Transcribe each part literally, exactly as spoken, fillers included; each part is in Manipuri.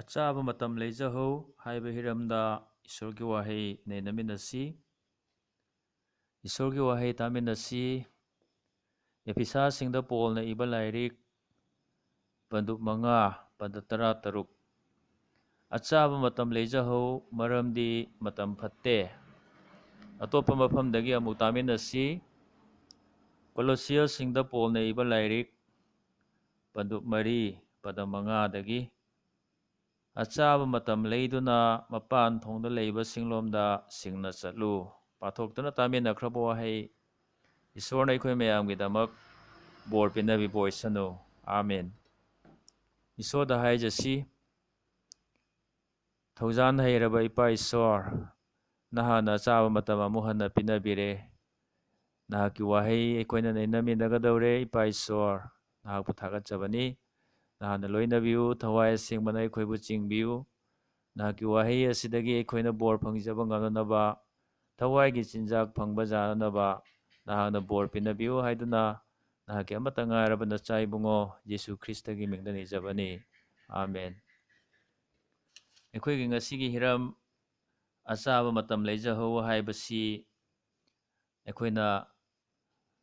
ꯑꯆꯥꯕ ꯃꯇꯝ ꯂꯩꯖꯍꯧ ꯍꯥꯏꯕ ꯍꯤꯔꯝꯗ ꯏꯁꯣꯔꯒꯤ ꯋꯥꯍꯩ ꯅꯩꯅꯃꯤꯟꯅꯁꯤ꯫ ꯏꯁꯣꯔꯒꯤ ꯋꯥꯍꯩ ꯇꯥꯃꯤꯟꯅꯁꯤ꯫ ꯑꯦꯐꯤꯁꯥꯁꯤꯡꯗ ꯄꯣꯜꯅ ꯏꯕ ꯂꯥꯏꯔꯤꯛ, ꯄꯟꯗꯨꯞ ꯃꯉꯥ, ꯄꯗ ꯇꯔꯥ ꯇꯔꯨꯛ꯫ "ꯑꯆꯥꯕ ꯃꯇꯝ ꯂꯩꯖꯍꯧ, ꯃꯔꯝꯗꯤ ꯃꯇꯝ ꯐꯠꯇꯦ"꯫ ꯑꯇꯣꯞꯄ ꯃꯐꯝꯗꯒꯤ ꯑꯃꯨꯛ ꯇꯥꯃꯤꯟꯅꯁꯤ꯫ ꯀꯣꯂꯣꯁꯤꯌꯁꯤꯡꯗ ꯄꯣꯜꯅ ꯏꯕ ꯂꯥꯏꯔꯤꯛ, ꯄꯟꯗꯨꯞ ꯃꯔꯤ, ꯄꯗ ꯃꯉꯥꯗꯒꯤ, "ꯑꯆꯥꯕ ꯃꯇꯝ ꯂꯩꯗꯨꯅ ꯃꯄꯥꯟ ꯊꯣꯡꯗ ꯂꯩꯕꯁꯤꯡꯂꯣꯝꯗ ꯁꯤꯡꯅ ꯆꯠꯂꯨ"꯫ ꯄꯥꯊꯣꯛꯇꯨꯅ ꯇꯥꯃꯤꯟꯅꯈ꯭ꯔꯕ ꯋꯥꯍꯩ, ꯏꯁꯣꯔꯅ ꯑꯩꯈꯣꯏ ꯃꯌꯥꯝꯒꯤꯗꯃꯛ ꯕꯣꯔ ꯄꯤꯅꯕꯤꯕ ꯑꯣꯏꯁꯅꯨ꯫ ꯑꯥꯃꯦꯟ꯫ ꯏꯁꯣꯔꯗ ꯍꯥꯏꯖꯁꯤ, ꯊꯧꯖꯥꯟ ꯍꯩꯔꯕ ꯏꯄꯥ ꯏꯁꯣꯔ, ꯅꯍꯥꯛꯅ ꯑꯆꯥꯕ ꯃꯇꯝ ꯑꯃꯨꯛ ꯍꯟꯅ ꯄꯤꯅꯕꯤꯔꯦ꯫ ꯅꯍꯥꯛꯀꯤ ꯋꯥꯍꯩ ꯑꯩꯈꯣꯏꯅ ꯅꯩꯅꯃꯤꯟꯅꯒꯗꯧꯔꯦ꯫ ꯏꯄꯥ ꯏꯁꯣꯔ, ꯅꯍꯥꯛꯄꯨ ꯊꯥꯒꯠꯆꯕꯅꯤ꯫ ꯅꯍꯥꯛꯅ ꯂꯣꯏꯅꯕꯤꯌꯨ, ꯊꯋꯥꯏ ꯑꯁꯦꯡꯕꯅ ꯑꯩꯈꯣꯏꯕꯨ ꯆꯤꯡꯕꯤꯌꯨ꯫ ꯅꯍꯥꯛꯀꯤ ꯋꯥꯍꯩ ꯑꯁꯤꯗꯒꯤ ꯑꯩꯈꯣꯏꯅ ꯕꯣꯔ ꯐꯪꯖꯕ ꯉꯝꯅꯅꯕ, ꯊꯋꯥꯏꯒꯤ ꯆꯤꯟꯖꯥꯛ ꯐꯪꯕ ꯌꯥꯅꯅꯕ ꯅꯍꯥꯛꯅ ꯕꯣꯔ ꯄꯤꯅꯕꯤꯌꯨ ꯍꯥꯏꯗꯨꯅ ꯅꯍꯥꯛꯀꯤ ꯑꯃꯠꯇ ꯉꯥꯏꯔꯕ ꯅꯆꯥ ꯏꯕꯨꯡꯉꯣ ꯖꯤꯁꯨ ꯈ꯭ꯔꯤꯁꯇꯒꯤ ꯃꯤꯡꯗ ꯅꯤꯖꯕꯅꯤ꯫ ꯑꯥꯃꯦꯟ꯫ ꯑꯩꯈꯣꯏꯒꯤ ꯉꯁꯤꯒꯤ ꯍꯤꯔꯝ "ꯑꯆꯥꯕ ꯃꯇꯝ ꯂꯩꯖꯍꯧ" ꯍꯥꯏꯕꯁꯤ ꯑꯩꯈꯣꯏꯅ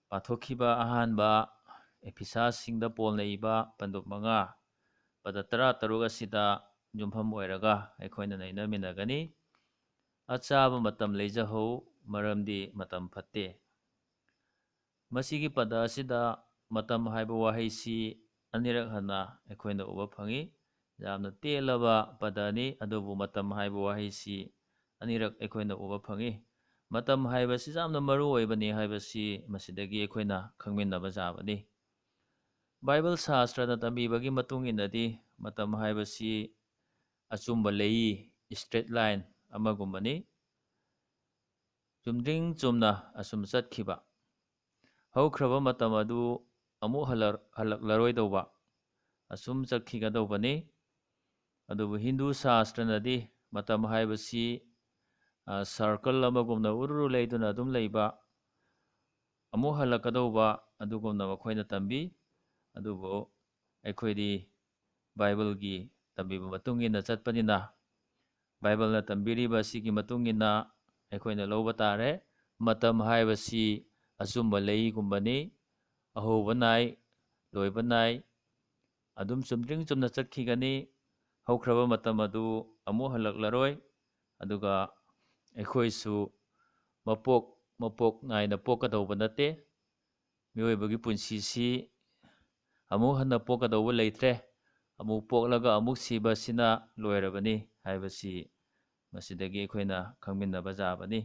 ꯄꯥꯊꯣꯛꯈꯤꯕ ꯑꯍꯥꯟꯕ ꯑꯦꯐꯤꯁꯥꯁꯤꯡꯗ ꯄꯣꯜꯅ ꯏꯕ ꯄꯟꯗꯨꯞ ꯃꯉꯥ, ꯄꯗ ꯇꯔꯥ ꯇꯔꯨꯛ ꯑꯁꯤꯗ ꯌꯨꯝꯐꯝ ꯑꯣꯏꯔꯒ ꯑꯩꯈꯣꯏꯅ ꯅꯩꯅꯃꯤꯟꯅꯒꯅꯤ꯫ "ꯑꯆꯥꯕ ꯃꯇꯝ ꯂꯩꯖꯍꯧ, ꯃꯔꯝꯗꯤ ꯃꯇꯝ ꯐꯠꯇꯦ"꯫ ꯃꯁꯤꯒꯤ ꯄꯗ ꯑꯁꯤꯗ ꯃꯇꯝ ꯍꯥꯏꯕ ꯋꯥꯍꯩꯁꯤ ꯑꯅꯤꯔꯛ ꯍꯟꯅ ꯑꯩꯈꯣꯏꯅ ꯎꯕ ꯐꯪꯏ꯫ ꯌꯥꯝꯅ ꯇꯦꯜꯂꯕ ꯄꯗꯅꯤ, ꯑꯗꯨꯕꯨ ꯃꯇꯝ ꯍꯥꯏꯕ ꯋꯥꯍꯩꯁꯤ ꯑꯅꯤꯔꯛ ꯑꯩꯈꯣꯏꯅ ꯎꯕ ꯐꯪꯏ꯫ ꯃꯇꯝ ꯍꯥꯏꯕꯁꯤ ꯌꯥꯝꯅ ꯃꯔꯨ ꯑꯣꯏꯕꯅꯤ ꯍꯥꯏꯕꯁꯤ ꯃꯁꯤꯗꯒꯤ ꯑꯩꯈꯣꯏꯅ ꯈꯪꯃꯤꯟꯅꯕ ꯌꯥꯕꯅꯤ꯫ ꯕꯥꯏꯕꯜ ꯁꯥꯁꯇ꯭ꯔꯅ ꯇꯝꯕꯤꯕꯒꯤ ꯃꯇꯨꯡ ꯏꯟꯅꯗꯤ, ꯃꯇꯝ ꯍꯥꯏꯕꯁꯤ ꯑꯆꯨꯝꯕ ꯂꯩꯏ, straight line, ꯑꯃꯒꯨꯝꯕꯅꯤ꯫ ꯆꯨꯝꯗ꯭ꯔꯤꯡ ꯆꯨꯝꯅ ꯑꯁꯨꯝ ꯆꯠꯈꯤꯕ, ꯍꯧꯈ꯭ꯔꯕ ꯃꯇꯝ ꯑꯗꯨ ꯑꯃꯨꯛ ꯍꯜꯂꯛ-, ꯍꯜꯂꯛꯂꯔꯣꯏꯗꯧꯕ, ꯑꯁꯨꯝ ꯆꯠꯈꯤꯒꯗꯧꯕꯅꯤ꯫ ꯑꯗꯨꯕꯨ ꯍꯤꯟꯗꯨ ꯁꯥꯁꯇ꯭ꯔꯅꯗꯤ ꯃꯇꯝ ꯍꯥꯏꯕꯁꯤ, ꯑ, circle ꯑꯃꯒꯨꯝꯅ ꯎꯔꯨꯔꯨ ꯂꯩꯗꯨꯅ ꯑꯗꯨꯝ ꯂꯩꯕ, ꯑꯃꯨꯛ ꯍꯜꯂꯛꯀꯗꯧꯕ ꯑꯗꯨꯒꯨꯝꯅ ꯃꯈꯣꯏꯅ ꯇꯝꯕꯤ꯫ ꯑꯗꯨꯕꯨ ꯑꯩꯈꯣꯏꯗꯤ ꯕꯥꯏꯕꯜꯒꯤ ꯇꯝꯕꯤꯕ ꯃꯇꯨꯡ ꯏꯟꯅ ꯆꯠꯄꯅꯤꯅ, ꯕꯥꯏꯕꯜꯅ ꯇꯝꯕꯤꯔꯤꯕ ꯑꯁꯤꯒꯤ ꯃꯇꯨꯡ ꯏꯟꯅ ꯑꯩꯈꯣꯏꯅ ꯂꯧꯕ ꯇꯥꯔꯦ꯫ ꯃꯇꯝ ꯍꯥꯏꯕꯁꯤ ꯑꯆꯨꯝꯕ ꯂꯩꯒꯨꯝꯕꯅꯤ, ꯑꯍꯧꯕ ꯅꯥꯏ, ꯂꯣꯏꯕ ꯅꯥꯏ, ꯑꯗꯨꯝ ꯆꯨꯝꯗ꯭ꯔꯤꯡ ꯆꯨꯝꯅ ꯆꯠꯈꯤꯒꯅꯤ꯫ ꯍꯧꯈ꯭ꯔꯕ ꯃꯇꯝ ꯑꯗꯨ ꯑꯃꯨꯛ ꯍꯜꯂꯛꯂꯔꯣꯏ꯫ ꯑꯗꯨꯒ ꯑꯩꯈꯣꯏꯁꯨ ꯃꯄꯣꯛ ꯃꯄꯣꯛ ꯅꯥꯏꯅ ꯄꯣꯛꯀꯗꯧꯕ ꯅꯠꯇꯦ꯫ ꯃꯤꯑꯣꯏꯕꯒꯤ ꯄꯨꯟꯁꯤꯁꯤ ꯑꯃꯨꯛ ꯍꯟꯅ ꯄꯣꯛꯀꯗꯧꯕ ꯂꯩꯇ꯭ꯔꯦ꯫ ꯑꯃꯨꯛ ꯄꯣꯛꯂꯒ ꯑꯃꯨꯛ ꯁꯤꯕꯁꯤꯅ ꯂꯣꯏꯔꯕꯅꯤ ꯍꯥꯏꯕꯁꯤ ꯃꯁꯤꯗꯒꯤ ꯑꯩꯈꯣꯏꯅ ꯈꯪꯃꯤꯟꯅꯕ ꯌꯥꯕꯅꯤ꯫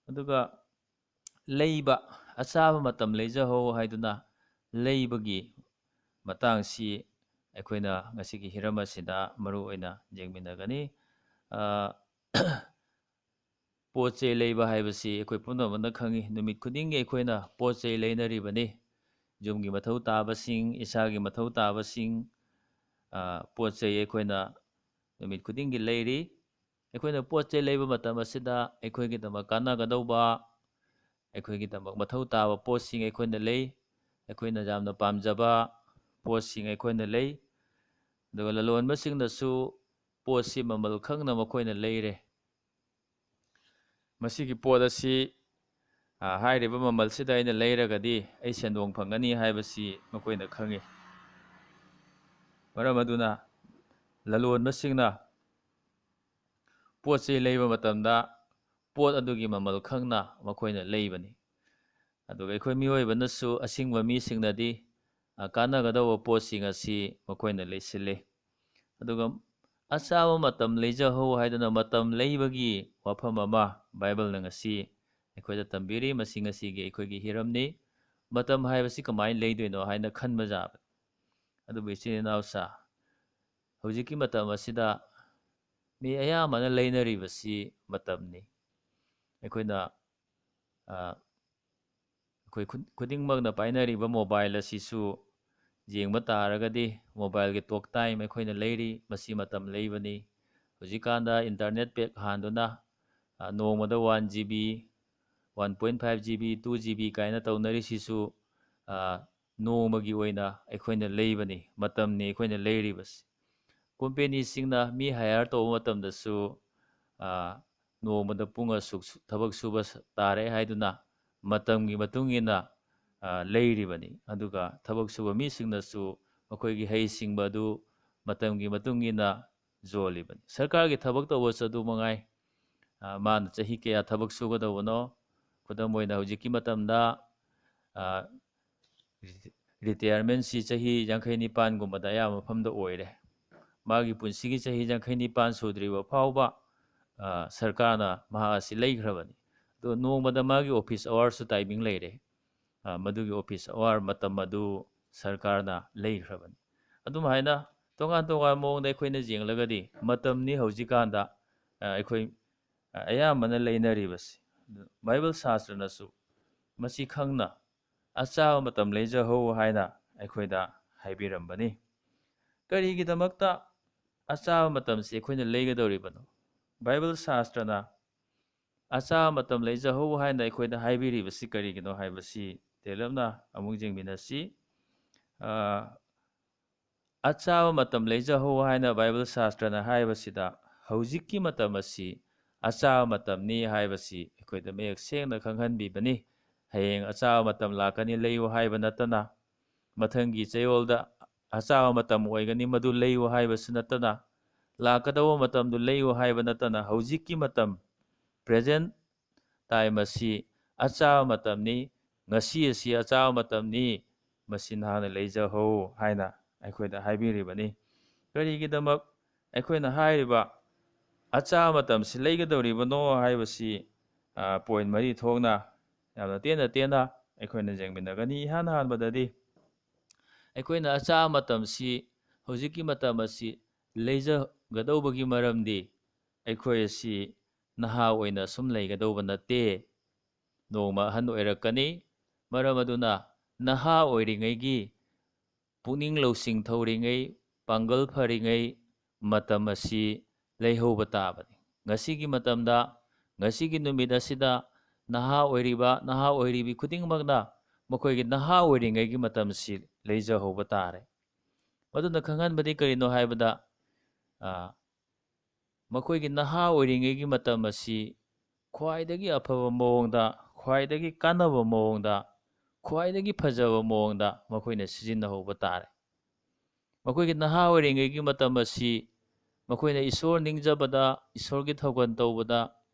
ꯑꯗꯨꯒ ꯂꯩꯕ, ꯑꯆꯥꯕ ꯃꯇꯝ ꯂꯩꯖꯍꯧ ꯍꯥꯏꯗꯨꯅ ꯂꯩꯕꯒꯤ ꯃꯇꯥꯡꯁꯤ ꯑꯩꯈꯣꯏꯅ ꯉꯁꯤꯒꯤ ꯍꯤꯔꯝ ꯑꯁꯤꯗ ꯃꯔꯨ ꯑꯣꯏꯅ ꯌꯦꯡꯃꯤꯟꯅꯒꯅꯤ꯫ ꯑ, ꯄꯣꯠ ꯆꯩ ꯂꯩꯕ ꯍꯥꯏꯕꯁꯤ ꯑꯩꯈꯣꯏ ꯄꯨꯝꯅꯃꯛꯅ ꯈꯪꯏ꯫ ꯅꯨꯃꯤꯠ ꯈꯨꯗꯤꯡꯒꯤ ꯑꯩꯈꯣꯏꯅ ꯄꯣꯠ ꯆꯩ ꯂꯩꯅꯔꯤꯕꯅꯤ꯫ ꯌꯨꯝꯒꯤ ꯃꯊꯧ ꯇꯥꯕꯁꯤꯡ, ꯏꯁꯥꯒꯤ ꯃꯊꯧ ꯇꯥꯕꯁꯤꯡ, ꯑ, ꯄꯣꯠ ꯆꯩ ꯑꯩꯈꯣꯏꯅ ꯅꯨꯃꯤꯠ ꯈꯨꯗꯤꯡꯒꯤ ꯂꯩꯔꯤ꯫ ꯑꯩꯈꯣꯏꯅ ꯄꯣꯠ ꯆꯩ ꯂꯩꯕ ꯃꯇꯝ ꯑꯁꯤꯗ ꯑꯩꯈꯣꯏꯒꯤꯗꯃꯛ ꯀꯥꯟꯅꯒꯗꯧꯕ, ꯑꯩꯈꯣꯏꯒꯤꯗꯃꯛ ꯃꯊꯧ ꯇꯥꯕ ꯄꯣꯠꯁꯤꯡ ꯑꯩꯈꯣꯏꯅ ꯂꯩ꯫ ꯑꯩꯈꯣꯏꯅ ꯌꯥꯝꯅ ꯄꯥꯝꯖꯕ ꯄꯣꯠꯁꯤꯡ ꯑꯩꯈꯣꯏꯅ ꯂꯩ꯫ ꯑꯗꯨꯒ ꯂꯂꯣꯟꯕꯁꯤꯡꯅꯁꯨ ꯄꯣꯠꯁꯤ ꯃꯃꯜ ꯈꯪꯅ ꯃꯈꯣꯏꯅ ꯂꯩꯔꯦ꯫ ꯃꯁꯤꯒꯤ ꯄꯣꯠ ꯑꯁꯤ, ꯑ, ꯍꯥꯏꯔꯤꯕ ꯃꯃꯜꯁꯤꯗ ꯑꯩꯅ ꯂꯩꯔꯒꯗꯤ ꯑꯩ ꯁꯦꯟꯗꯣꯡ ꯐꯪꯒꯅꯤ ꯍꯥꯏꯕꯁꯤ ꯃꯈꯣꯏꯅ ꯈꯪꯏ꯫ ꯃꯔꯝ ꯑꯗꯨꯅ ꯂꯂꯣꯟꯕꯁꯤꯡꯅ ꯄꯣꯠ ꯆꯩ ꯂꯩꯕ ꯃꯇꯝꯗ ꯄꯣꯠ ꯑꯗꯨꯒꯤ ꯃꯃꯜ ꯈꯪꯅ ꯃꯈꯣꯏꯅ ꯂꯩꯕꯅꯤ꯫ ꯑꯗꯨꯒ ꯑꯩꯈꯣꯏ ꯃꯤꯑꯣꯏꯕꯅꯁꯨ ꯑꯁꯤꯡꯕ ꯃꯤꯁꯤꯡꯅꯗꯤ, ꯑ, ꯀꯥꯟꯅꯒꯗꯧꯕ ꯄꯣꯠꯁꯤꯡ ꯑꯁꯤ ꯃꯈꯣꯏꯅ ꯂꯩꯁꯤꯜꯂꯤ꯫ ꯑꯗꯨꯒ ꯑꯆꯥꯕ ꯃꯇꯝ ꯂꯩꯖꯍꯧ ꯍꯥꯏꯗꯨꯅ ꯃꯇꯝ ꯂꯩꯕꯒꯤ ꯋꯥꯐꯝ ꯑꯃ ꯕꯥꯏꯕꯜꯅ ꯉꯁꯤ ꯑꯩꯈꯣꯏꯗ ꯇꯝꯕꯤꯔꯤ꯫ ꯃꯁꯤ ꯉꯁꯤꯒꯤ ꯑꯩꯈꯣꯏꯒꯤ ꯍꯤꯔꯝꯅꯤ꯫ ꯃꯇꯝ ꯍꯥꯏꯕꯁꯤ ꯀꯃꯥꯏꯅ ꯂꯩꯗꯣꯏꯅꯣ ꯍꯥꯏꯅ ꯈꯟꯕ ꯌꯥꯕ꯫ ꯑꯗꯨꯕꯨ ꯏꯆꯤꯟ ꯏꯅꯥꯎꯁꯥ, ꯍꯧꯖꯤꯛꯀꯤ ꯃꯇꯝ ꯑꯁꯤꯗ ꯃꯤ ꯑꯌꯥꯝꯕꯅ ꯂꯩꯅꯔꯤꯕꯁꯤ ꯃꯇꯝꯅꯤ꯫ ꯑꯩꯈꯣꯏꯅ, ꯑ, ꯑꯩꯈꯣꯏ ꯈꯨ-, ꯈꯨꯗꯤꯡꯃꯛꯅ ꯄꯥꯏꯅꯔꯤꯕ ꯃꯣꯕꯥꯏꯜ ꯑꯁꯤꯁꯨ ꯌꯦꯡꯕ ꯇꯥꯔꯒꯗꯤ ꯃꯣꯕꯥꯏꯜꯒꯤ ꯇꯣꯛ ꯇꯥꯏꯝ ꯑꯩꯈꯣꯏꯅ ꯂꯩꯔꯤ, ꯃꯁꯤ ꯃꯇꯝ ꯂꯩꯕꯅꯤ꯫ ꯍꯧꯖꯤꯛꯀꯥꯟꯗ ꯏꯟꯇꯔꯅꯦꯠ ꯄꯦꯛ ꯍꯥꯟꯗꯨꯅ, ꯑ, ꯅꯣꯡꯃꯗ one G B, one point five G B, two G B ꯀꯥꯏꯅ ꯇꯧꯅꯔꯤꯁꯤꯁꯨ, ꯑ, ꯅꯣꯡꯃꯒꯤ ꯑꯣꯏꯅ ꯑꯩꯈꯣꯏꯅ ꯂꯩꯕꯅꯤ, ꯃꯇꯝꯅꯤ ꯑꯩꯈꯣꯏꯅ ꯂꯩꯔꯤꯕꯁꯤ꯫ ꯀꯣꯝꯄꯦꯅꯤꯁꯤꯡꯅ ꯃꯤ ꯍꯥꯌꯔ ꯇꯧꯕ ꯃꯇꯝꯗꯁꯨ, ꯑ, ꯅꯣꯡꯃꯗ ꯄꯨꯡ ꯑꯁꯨꯛ ꯁꯨ-, ꯊꯕꯛ ꯁꯨꯕ ꯁ-, ꯇꯥꯔꯦ ꯍꯥꯏꯗꯨꯅ ꯃꯇꯝꯒꯤ ꯃꯇꯨꯡ ꯏꯟꯅ, ꯑ, ꯂꯩꯔꯤꯕꯅꯤ꯫ ꯑꯗꯨꯒ ꯊꯕꯛ ꯁꯨꯕ ꯃꯤꯁꯤꯡꯅꯁꯨ ꯃꯈꯣꯏꯒꯤ ꯍꯩꯁꯤꯡꯕ ꯑꯗꯨ ꯃꯇꯝꯒꯤ ꯃꯇꯨꯡ ꯏꯟꯅ ꯌꯣꯜꯂꯤꯕꯅꯤ꯫ ꯁꯔꯀꯥꯔꯒꯤ ꯊꯕꯛ ꯇꯧꯕꯁꯨ ꯑꯗꯨ ꯃꯉꯥꯏ꯫ ꯑ, ꯃꯥꯅ ꯆꯍꯤ ꯀꯌꯥ ꯊꯕꯛ ꯁꯨꯒꯗꯧꯕꯅꯣ? ꯈꯨꯗꯝ ꯑꯣꯏꯅ ꯍꯧꯖꯤꯛꯀꯤ ꯃꯇꯝꯗ, ꯑ, ꯔꯤꯇꯥꯌꯔꯃꯦꯟꯁꯤ ꯆꯍꯤ ꯌꯥꯡꯈꯩ ꯅꯤꯄꯥꯟꯒꯨꯝꯕꯗ ꯑꯌꯥꯝꯕ ꯃꯐꯝꯗ ꯑꯣꯏꯔꯦ꯫ ꯃꯥꯒꯤ ꯄꯨꯟꯁꯤꯒꯤ ꯆꯍꯤ ꯌꯥꯡꯈꯩ ꯅꯤꯄꯥꯟ ꯁꯨꯗ꯭ꯔꯤꯕ ꯐꯥꯎꯕ, ꯑ, ꯁꯔꯀꯥꯔꯅ ꯃꯍꯥꯛ ꯑꯁꯤ ꯂꯩꯈ꯭ꯔꯕꯅꯤ꯫ ꯑꯗꯣ ꯅꯣꯡꯃꯗ ꯃꯥꯒꯤ ꯑꯣꯐꯤꯁ ꯑꯋꯥꯔꯁꯨ ꯇꯥꯏꯃꯤꯡ ꯂꯩꯔꯦ꯫ ꯑ, ꯃꯗꯨꯒꯤ ꯑꯣꯐꯤꯁ ꯑꯋꯥꯔ ꯃꯇꯝ ꯑꯗꯨ ꯁꯔꯀꯥꯔꯅ ꯂꯩꯈ꯭ꯔꯕꯅꯤ꯫ ꯑꯗꯨꯝ ꯍꯥꯏꯅ ꯇꯣꯉꯥꯟ ꯇꯣꯉꯥꯟꯕ ꯃꯑꯣꯡꯗ ꯑꯩꯈꯣꯏꯅ ꯌꯦꯡꯂꯒꯗꯤ ꯃꯇꯝꯅꯤ ꯍꯧꯖꯤꯛꯀꯥꯟꯗ, ꯑ, ꯑꯩꯈꯣꯏ, ꯑ, ꯑꯌꯥꯝꯕꯅ ꯂꯩꯅꯔꯤꯕꯁꯤ꯫ ꯑꯗꯨ ꯕꯥꯏꯕꯜ ꯁꯥꯁꯇ꯭ꯔꯅꯁꯨ ꯃꯁꯤ ꯈꯪꯅ "ꯑꯆꯥꯕ ꯃꯇꯝ ꯂꯩꯖꯍꯧ" ꯍꯥꯏꯅ ꯑꯩꯈꯣꯏꯗ ꯍꯥꯏꯕꯤꯔꯝꯕꯅꯤ꯫ ꯀꯔꯤꯒꯤꯗꯃꯛꯇ ꯑꯆꯥꯕ ꯃꯇꯝꯁꯤ ꯑꯩꯈꯣꯏꯅ ꯂꯩꯒꯗꯧꯔꯤꯕꯅꯣ? ꯕꯥꯏꯕꯜ ꯁꯥꯁꯇ꯭ꯔꯅ "ꯑꯆꯥꯕ ꯃꯇꯝ ꯂꯩꯖꯍꯧ" ꯍꯥꯏꯅ ꯑꯩꯈꯣꯏꯗ ꯍꯥꯏꯕꯤꯔꯤꯕꯁꯤ ꯀꯔꯤꯒꯤꯅꯣ ꯍꯥꯏꯕꯁꯤ ꯇꯦꯜꯂꯞꯅ ꯑꯃꯨꯛ ꯌꯦꯡꯃꯤꯟꯅꯁꯤ꯫ ꯑ, "ꯑꯆꯥꯕ ꯃꯇꯝ ꯂꯩꯖꯍꯧ" ꯍꯥꯏꯅ ꯕꯥꯏꯕꯜ ꯁꯥꯁꯇ꯭ꯔꯅ ꯍꯥꯏꯕꯁꯤꯗ ꯍꯧꯖꯤꯛꯀꯤ ꯃꯇꯝ ꯑꯁꯤ ꯑꯆꯥꯕ ꯃꯇꯝꯅꯤ ꯍꯥꯏꯕꯁꯤ ꯑꯩꯈꯣꯏꯗ ꯃꯌꯦꯛ ꯁꯦꯡꯅ ꯈꯪꯍꯟꯕꯤꯕꯅꯤ꯫ ꯍꯌꯦꯡ ꯑꯆꯥꯕ ꯃꯇꯝ ꯂꯥꯛꯀꯅꯤ ꯂꯩꯌꯨ ꯍꯥꯏꯕ ꯅꯠꯇꯅ, ꯃꯊꯪꯒꯤ ꯆꯌꯣꯜꯗ ꯑꯆꯥꯕ ꯃꯇꯝ ꯑꯣꯏꯒꯅꯤ ꯃꯗꯨ ꯂꯩꯌꯨ ꯍꯥꯏꯕꯁꯨ ꯅꯠꯇꯅ, ꯂꯥꯛꯀꯗꯧꯕ ꯃꯇꯝꯗꯨ ꯂꯩꯌꯨ ꯍꯥꯏꯕ ꯅꯠꯇꯅ, ꯍꯧꯖꯤꯛꯀꯤ ꯃꯇꯝ, ꯄ꯭ꯔꯦꯖꯦꯟ ꯇꯥꯏꯝ ꯑꯁꯤ ꯑꯆꯥꯕ ꯃꯇꯝꯅꯤ, ꯉꯁꯤ ꯑꯁꯤ ꯑꯆꯥꯕ ꯃꯇꯝꯅꯤ, ꯃꯁꯤ ꯅꯍꯥꯛꯅ ꯂꯩꯖꯍꯧ ꯍꯥꯏꯅ ꯑꯩꯈꯣꯏꯗ ꯍꯥꯏꯕꯤꯔꯤꯕꯅꯤ꯫ ꯀꯔꯤꯒꯤꯗꯃꯛ ꯑꯩꯈꯣꯏꯅ ꯍꯥꯏꯔꯤꯕ ꯑꯆꯥꯕ ꯃꯇꯝꯁꯤ ꯂꯩꯒꯗꯧꯔꯤꯕꯅꯣ ꯍꯥꯏꯕꯁꯤ, ꯑ, ꯄꯣꯏꯟ ꯃꯔꯤ ꯊꯣꯛꯅ ꯌꯥꯝꯅ ꯇꯦꯟꯅ ꯇꯦꯟꯅ ꯑꯩꯈꯣꯏꯅ ꯌꯦꯡꯃꯤꯟꯅꯒꯅꯤ꯫ ꯏꯍꯥꯟ ꯍꯥꯟꯕꯗꯗꯤ ꯑꯩꯈꯣꯏꯅ ꯑꯆꯥꯕ ꯃꯇꯝꯁꯤ, ꯍꯧꯖꯤꯛꯀꯤ ꯃꯇꯝ ꯑꯁꯤ ꯂꯩꯖꯒꯗꯧꯕꯒꯤ ꯃꯔꯝꯗꯤ ꯑꯩꯈꯣꯏ ꯑꯁꯤ ꯅꯍꯥ ꯑꯣꯏꯅ ꯁꯨꯝ ꯂꯩꯒꯗꯧꯕ ꯅꯠꯇꯦ꯫ ꯅꯣꯡꯃ ꯑꯍꯟ ꯑꯣꯏꯔꯛꯀꯅꯤ꯫ ꯃꯔꯝ ꯑꯗꯨꯅ ꯅꯍꯥ ꯑꯣꯏꯔꯤꯉꯩꯒꯤ ꯄꯨꯛꯅꯤꯡ ꯂꯧꯁꯤꯡ ꯊꯧꯔꯤꯉꯩ, ꯄꯥꯡꯒꯜ ꯐꯔꯤꯉꯩ ꯃꯇꯝ ꯑꯁꯤ ꯂꯩꯍꯧꯕ ꯇꯥꯕꯅꯤ꯫ ꯉꯁꯤꯒꯤ ꯃꯇꯝꯗ, ꯉꯁꯤꯒꯤ ꯅꯨꯃꯤꯠ ꯑꯁꯤꯗ ꯅꯍꯥ ꯑꯣꯏꯔꯤꯕ, ꯅꯍꯥ ꯑꯣꯏꯔꯤꯕꯤ ꯈꯨꯗꯤꯡꯃꯛꯅ ꯃꯈꯣꯏꯒꯤ ꯅꯍꯥ ꯑꯣꯏꯔꯤꯉꯩꯒꯤ ꯃꯇꯝꯁꯤ ꯂꯩꯖꯍꯧꯕ ꯇꯥꯔꯦ꯫ ꯃꯗꯨꯅ ꯈꯪꯍꯟꯕꯗꯤ ꯀꯔꯤꯅꯣ ꯍꯥꯏꯕꯗ, ꯑ, ꯃꯈꯣꯏꯒꯤ ꯅꯍꯥ ꯑꯣꯏꯔꯤꯉꯩꯒꯤ ꯃꯇꯝ ꯑꯁꯤ ꯈ꯭ꯋꯥꯏꯗꯒꯤ ꯑꯐꯕ ꯃꯑꯣꯡꯗ, ꯈ꯭ꯋꯥꯏꯗꯒꯤ ꯀꯥꯟꯅꯕ ꯃꯑꯣꯡꯗ, ꯈ꯭ꯋꯥꯏꯗꯒꯤ ꯐꯖꯕ ꯃꯑꯣꯡꯗ ꯃꯈꯣꯏꯅ ꯁꯤꯖꯤꯟꯅꯍꯧꯕ ꯇꯥꯔꯦ꯫ ꯃꯈꯣꯏꯒꯤ ꯅꯍꯥ ꯑꯣꯏꯔꯤꯉꯩꯒꯤ ꯃꯇꯝ ꯑꯁꯤ ꯃꯈꯣꯏꯅ ꯏꯁꯣꯔ ꯅꯤꯡꯖꯕꯗ, ꯏꯁꯣꯔꯒꯤ ꯊꯧꯒꯜ ꯇꯧꯕꯗ,